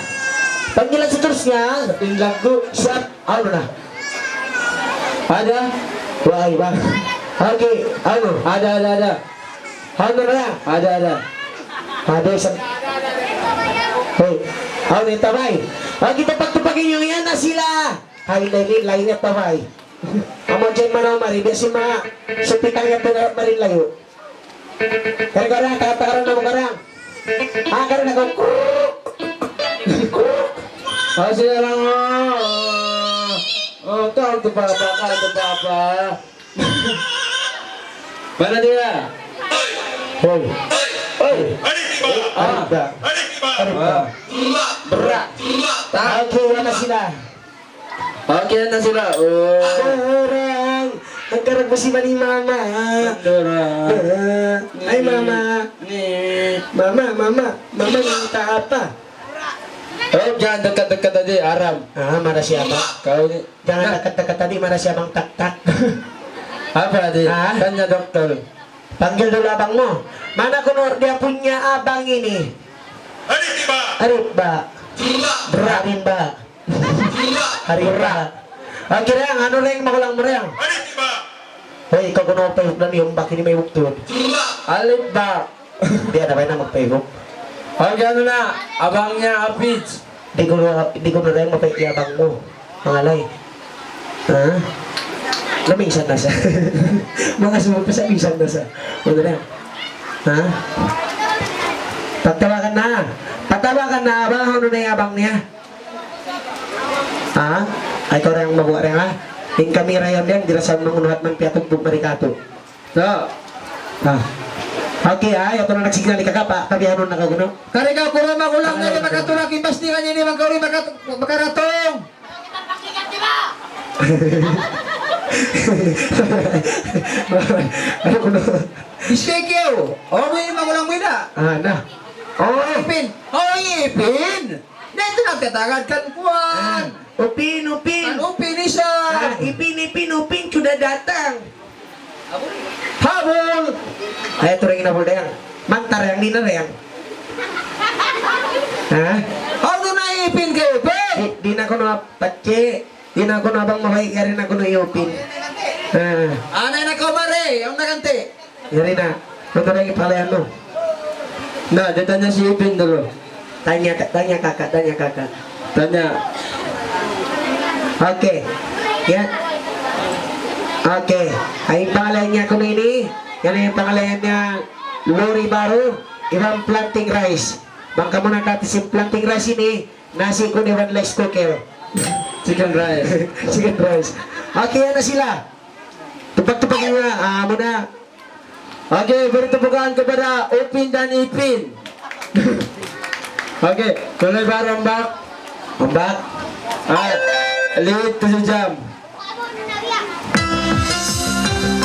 Panggilan seterusnya. Pinggang ku. Siap. Anu na. Ada? Wah, wah. Okay. Anu? Ada, ada, ada. Anu na. Ada, ada. Ada, sa-, hey. Anu, tabay. Okay, tupag-tupagin niyu yan na sila. Hay, lain, lain niya, tabay. Amu dyan manaw mari, biya' sin manga supitan yadtu na mari layu'. Kari, kari, takat-takat na mu, kari. Ah, kari na kaw. Kruk! Kruk! Ah, siya lang, oh. Oh, come to Papa, come to Papa. Mana dia? Hoy. Hoy. Ah. Arif ba? Arif ba? Ah. Berat. Tak. Okay, wala na sila. Okay na sila. Oh. Orang, nagkarag musiba ni mama. Orang. Ah, ay, mama. Ni. Mama, mama. Mama, minta apa? Oh, jangan dekat-dekat aja, haram. Ah, marā si abang. Kau ni. Jangan dekat-dekat tadi, marā si abang taktak. Apa tadi? Ah. Tanya dokter. Panggil dulu abang mu. Mana kunu' dia punya abang ini? Arif ba? Arif ba? Berat. Berat. Arif ba? Arif ba? Arif ba? Arif ba? Arif ba? Hoy, ikaw kunu' pa yung nani yung baki ni may buktud. Arif ba? Di' na ba na magpahibuk? Okay, anu na, abangnya Hafiz. Di' kunu', di' kunu' na yung mapahibuk abang mu. Mangalay. Ha? Namisan na sa. Manga sumpa sa misan na sa. Ano na? Ha? Patawagan na. Patawagan na, abang, unu na in abang niya? Ha? Ay, ikaw ra in mabuga' ra, ha? In kami ra yan, yan, di' ra sa mangunuhat man piyatugbug mari katu'. So. Ha. Okay, ha? Yadtu na nagsignal, ikakapa, tabihanun na kaw kunu'. Kari kaw, kunu' magulang na rin, makatulak, imbas di' kanya ini, magkauri, makat-, makaratung. Ano kunu'? Mistake yaw. O, may magulang mu na. Ah, na. Oh. Ipin. Oh, Ipin. Na ito nagtatagad kan kuwan. Ah. Upin, Upin. Kan Upin isa. Ah, Ipin, Ipin, Upin, sudah datang. Habul. Ay, ito rin in habul, dayang. Mantara yan, di' na yan. Ha? Aw, di' na Ipin kay Ipin. Di', di' na kunu' ap-, patse. Di' na kunu' abang mabaya', yari na kunu' iyupin. Ah. Anay na kaw mari, awn na ganti'. Yari na. Mantara in pangalayan mu. Na, di' tanya si Ipin dulu. Tanya ka-, tanya kaka', tanya kaka'. Tanya. Okay. Yan. Okay. Ay, in pangalayan niya kunu' ini. Yan in pangalayan niya, lori baru, iban plantain rice. Bang kamu nakati sin plantain rice ini, nasi kunu' iban rice cooker. Chicken rice. Chicken rice. Okay, yan na sila. Tupag-tupag na, ah, muna. Okay, beri tepuk tangan kepada Upin dan Ipin. Okay, mulai baru, Mbak. Mbak. Ah, late tujuh jam.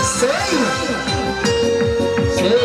Say. Say.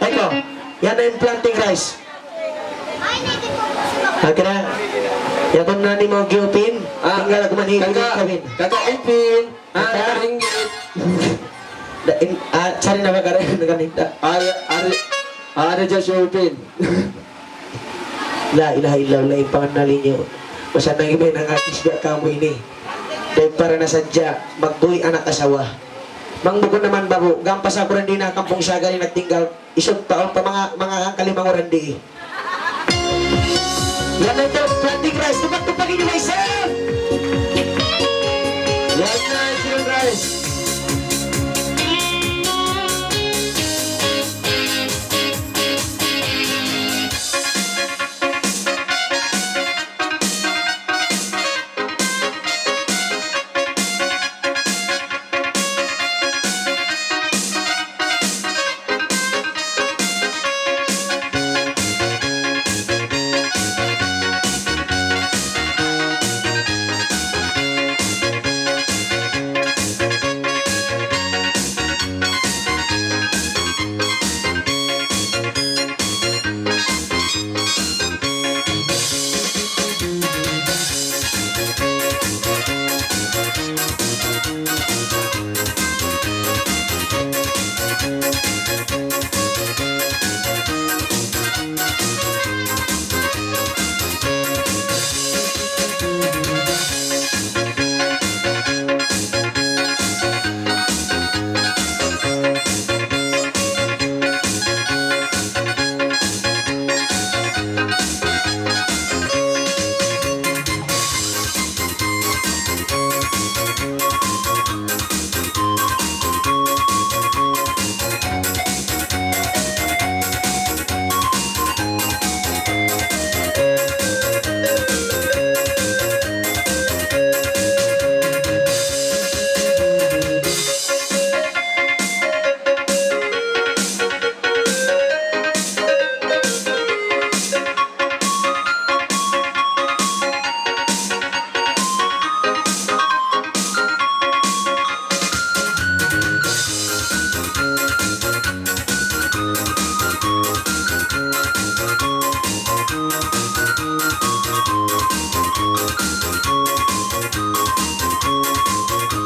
Ikaw, yan na in planting rice. Okay na. Yan kunu' na in Mang Giopin. Ah, tinggal aku man hi kaka, Giopin. Kaka Ipin. Ah, kaka. Kaka Ringgit. Da, in, ah, sari na ba ka rin? Nagkanita. Ari, ari, ari dyan si Upin. La ilaha illallah, in pangannal niyu. Masa na in may nangatis da kamu ini. Dahil para na sadja, magbuhi anak asawa. Mang bukun naman babu, gampas aku rin di na kampung sagari nagtinggal. Isug pa, awn pa manga, manga angkalimang uran di. Yan na ito, planting rice. Tupag-tupag in rice, sir! Yan na, chicken rice.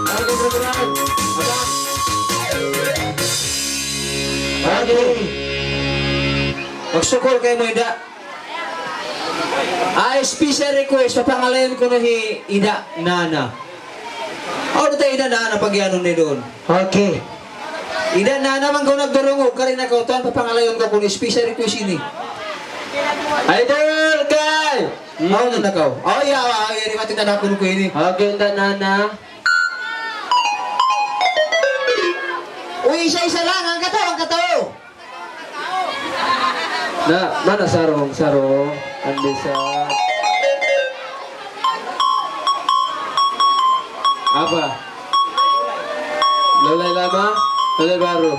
Okay, brother. Abang. Okay. Magsukul kaymu, Ida. Ah, special request, papangalayan kunu' hi Ida Nana. Awn da Ida Nana pag-iyanun niyu duun. Okay. Ida Nana, bang kaw nagdurungug, kari na kaw tuwan, papangalayan ku kunu' special request ini. Idol, kay! Hmm. Awn na kaw. Oh, iya, wa, iya, di mati na kunu' ini. Okay, Ida Nana. Uy, isa-isa lang, angkat tau, angkat tau. Na, mana sarung, sarung, andisa. Apa? Lalay lama, lalay baru.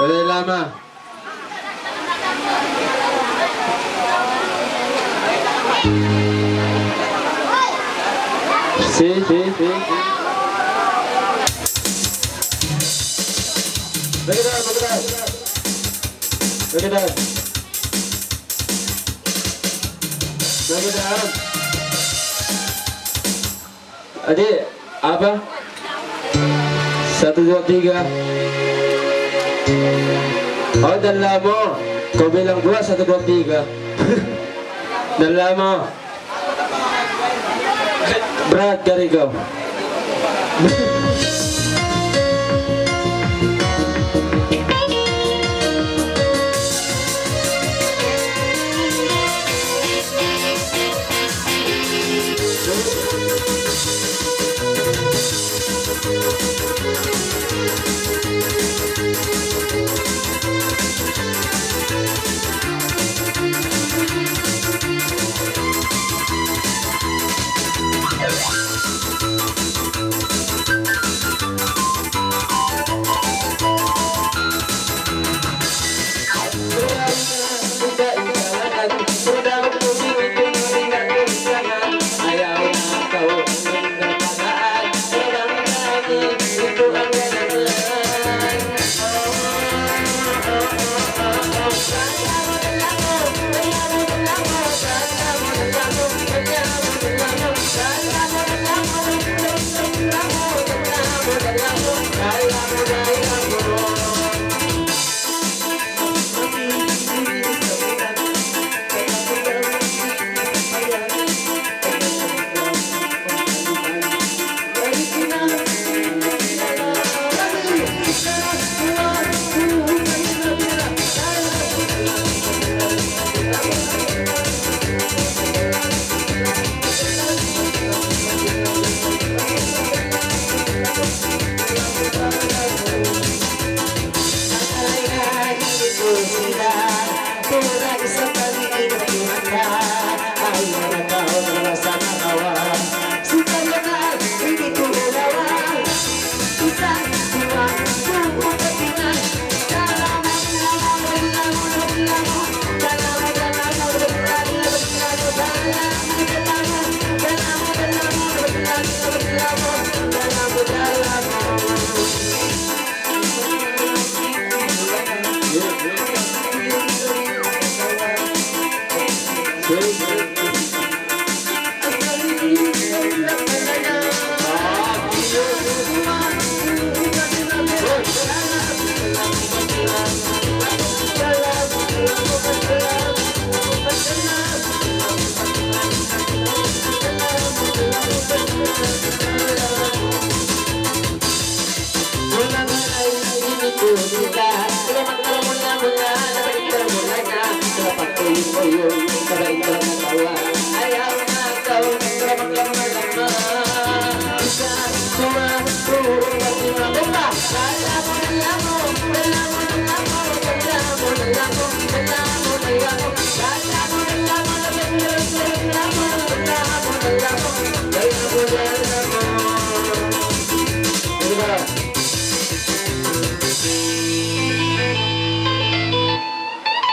Lalay lama. Si, si, si, si. Magandang, magandang. Magandang. Magandang. Adi, apa? Satu, dua, tiga. Oh, dan lama. Kau bilang dua, satu, dua, tiga. Dan lama. Berat kari kau.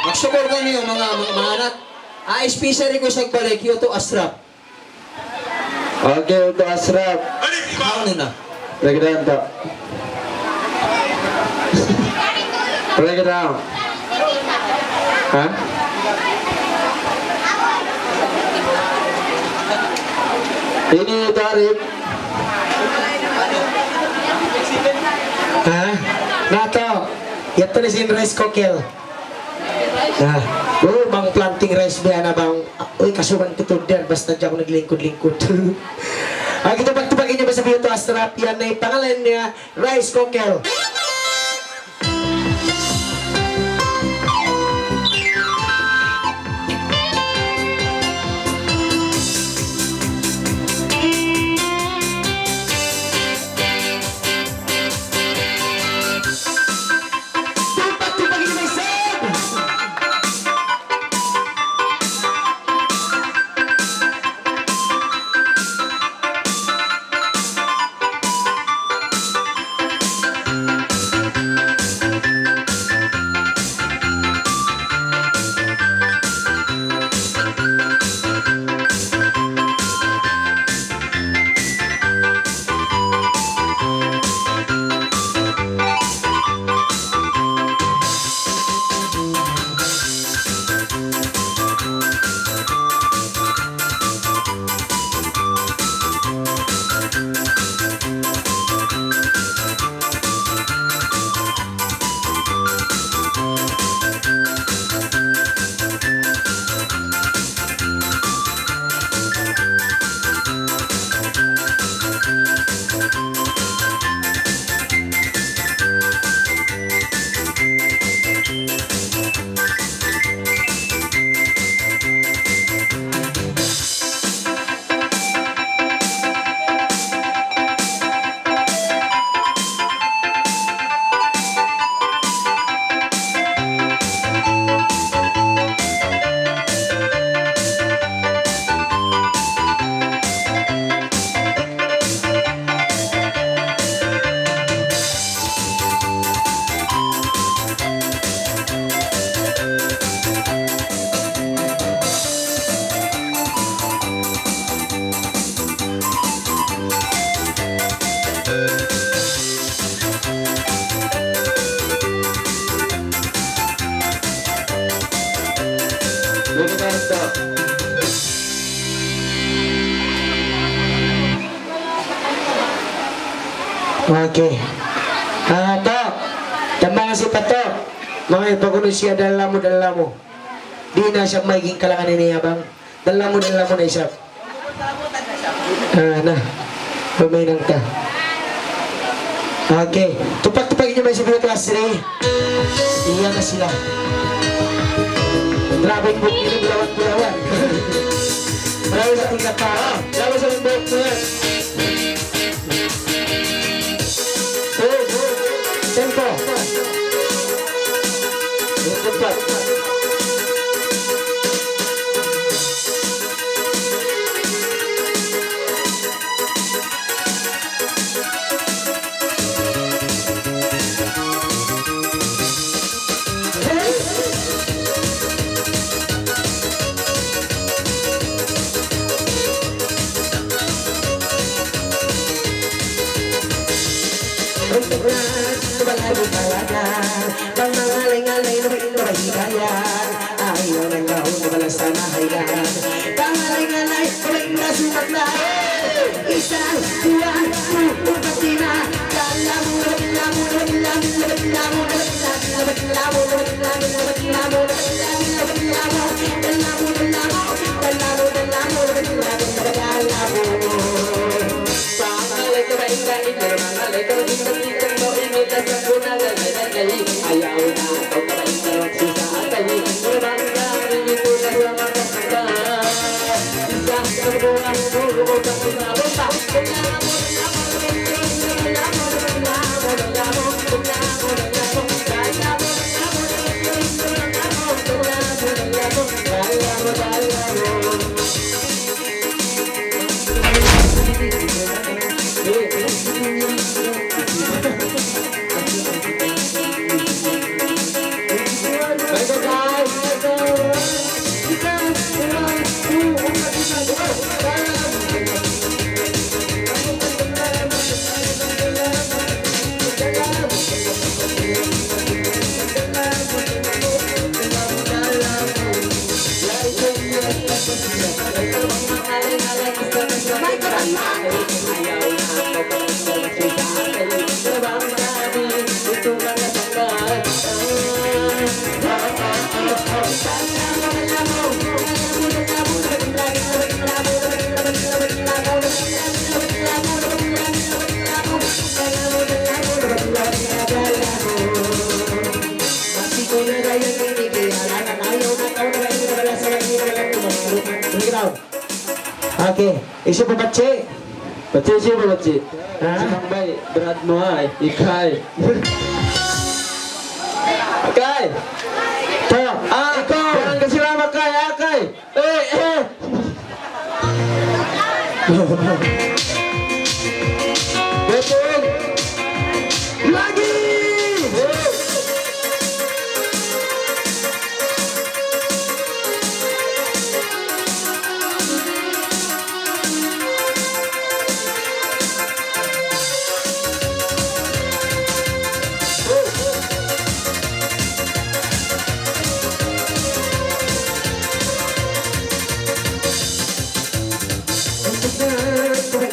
Magsukul kaniyu, manga, manga, manga anak. Ah, special request sa balik, hi Utu Asrap. Okay, Utu Asrap. Hawnu na? Breakdown ta. Breakdown. Ha? Ini Utu Arif. Ha? Natu'. Yadtu na sin rice cooker. Na, oh, bang planting rice biya' na bang, uy, kasuban kitugdan, basta di' aku naglingkud-lingkud. Ah, kita pagtupag ini bahasa Biyato Astrap, yan na in pangalan niya, rice cooker. Okay. Ah, Tok. Tambang si Patok. Manga ipagunu siya dalamu, dalamu. Di' na siya maging kalangan ini, abang. Dalamu, dalamu na isab. Ah, na. Paminang ta. Okay. Tupag-tupag niyu man si Bill Castri. Iya na sila. Grabe yung book nila, bulawan-bulawan. Marami sa ating kata. Lalo sa yung book na yan. Tempo. Tempat. Okay. Hisiyu pa, Patsi? Patsi, hisiyu pa, Patsi? Ha? Si Mang Bay, brat mu, ay. Ikay. Ikay. To. Ah, ikaw. Jangan kasi lama kay, ah, kay. Eh, eh. Betul. Lagi.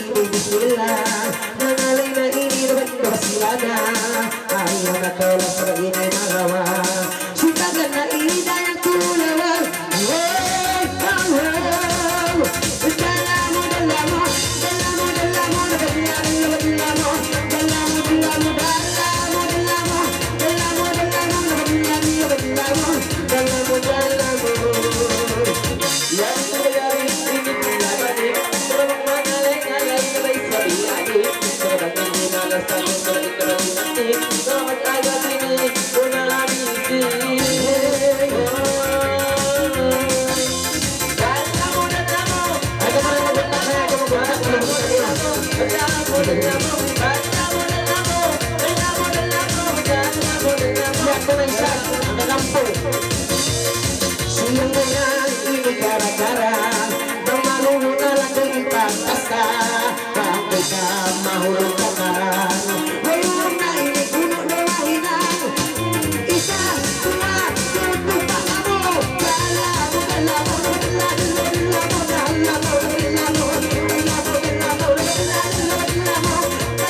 Bismillah. Nangalay na ini, dapat na sila na. Ayaw na kaw lang sa bagay na magawa. Sitagan na ini, dahil tulawan. Hey, oh, oh. Dala mo, dala mo, dala mo, dala mo, dala mo, dala mo, dala mo, dala mo, dala mo, dala mo, dala mo, dala mo, dala mo, dala mo, dala mo. Siyang dayan ini gara-gara bang marunong na lang din pagkasa. Bakit ka mahulog ka na? Wayruun na ini kunu' na lahinan. Isa, duwa, tutu, pangamu. Dala mu, dala mu, dala mu, dala mu, dala mu, dala mu, dala mu, dala mu, dala mu, dala mu, dala mu.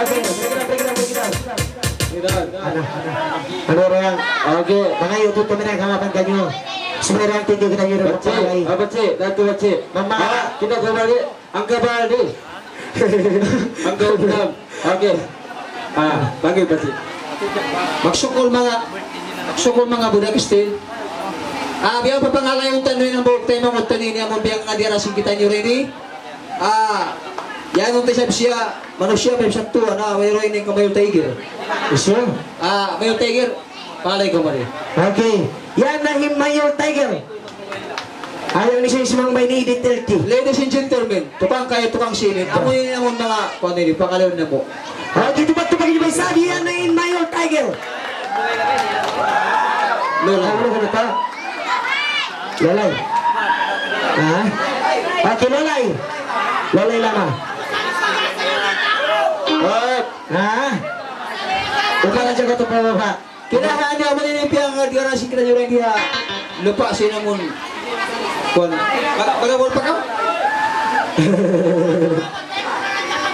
Anu, anu. Anu, orang. Okay. Mangayu' tuud kami na kamapan kaniyu. Subay ra tinggi kitaniyu da. Bachi, ah, bachi, datu bachi. Mama. Ah, kita kembali. Angka bali. Angka ulam. Okay. Ah, panggil bachi. Magsukul manga, magsukul manga budak istil. Ah, biya' pa pangalayun tanu in hambuuk taymanghud taniyu ini amun biya' nga diyara sin kitaniyu ini. Ah, yan unta isab siya, manusiya' pa isab tuwa na, wayruun in ka Mayor Tiger. Isu? Ah, Mayor Tiger, palay kaw mari. Okay. Yan na in Mayor Tiger. Ayaw ni siya ismang bay ni Edith L T. Ladies and gentlemen, tukang kayu, tukang siling. Amu ini amun manga, kuwan ini, pangalayun namu'. Okay, tupag-tupag niyu bay isab, yan na in Mayor Tiger. Lolay. Ano ka na ta? Lolay. Ha? Okay, Lolay. Lolay Lama. Hop. Ha? Upa na siya katupa, upa. Kinahan niya, amu ini in piyagdiyara sin kitaniyu ini ha lupa' sin amun. Kuwan. Baga, baga, kuwan pa ka?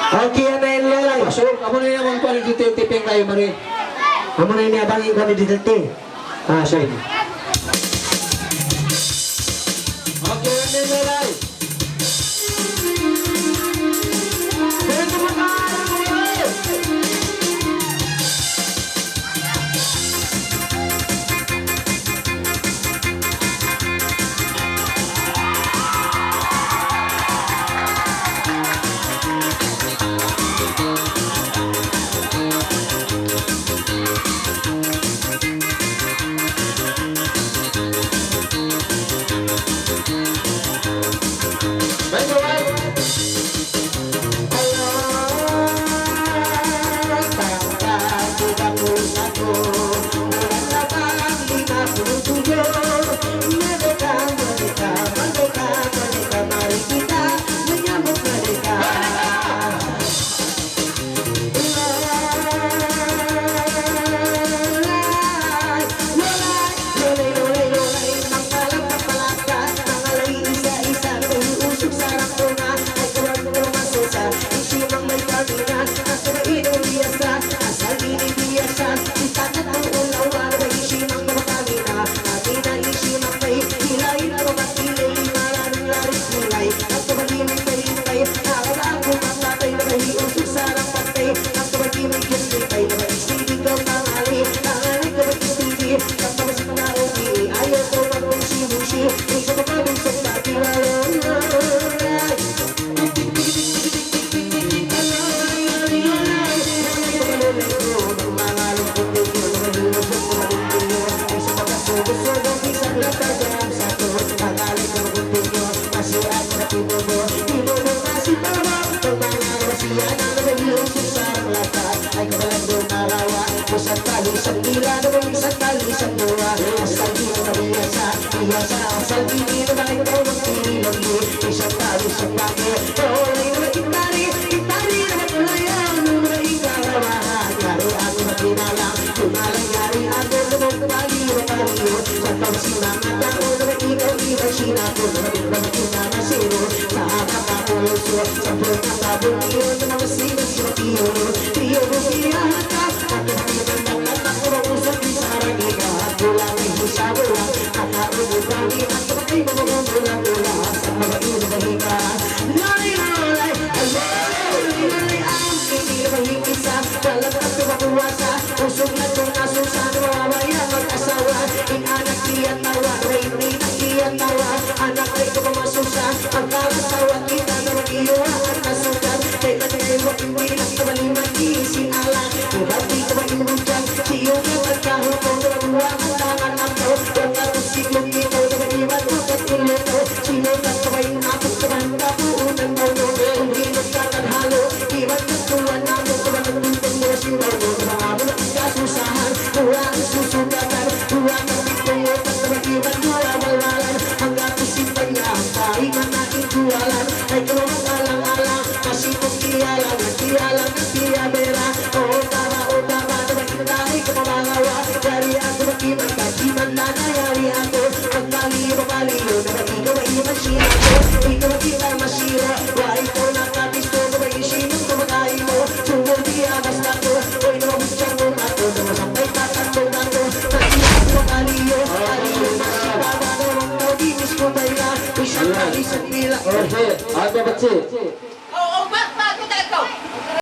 Okay, yan na in Lolay. So, amu ini in amun kuwan, detail taping kayu, mari. Amu na ini in abang in kuwan, detail. Ah, siya ini. Okay, yan na in Lolay. Okay, awn ba, Batsi?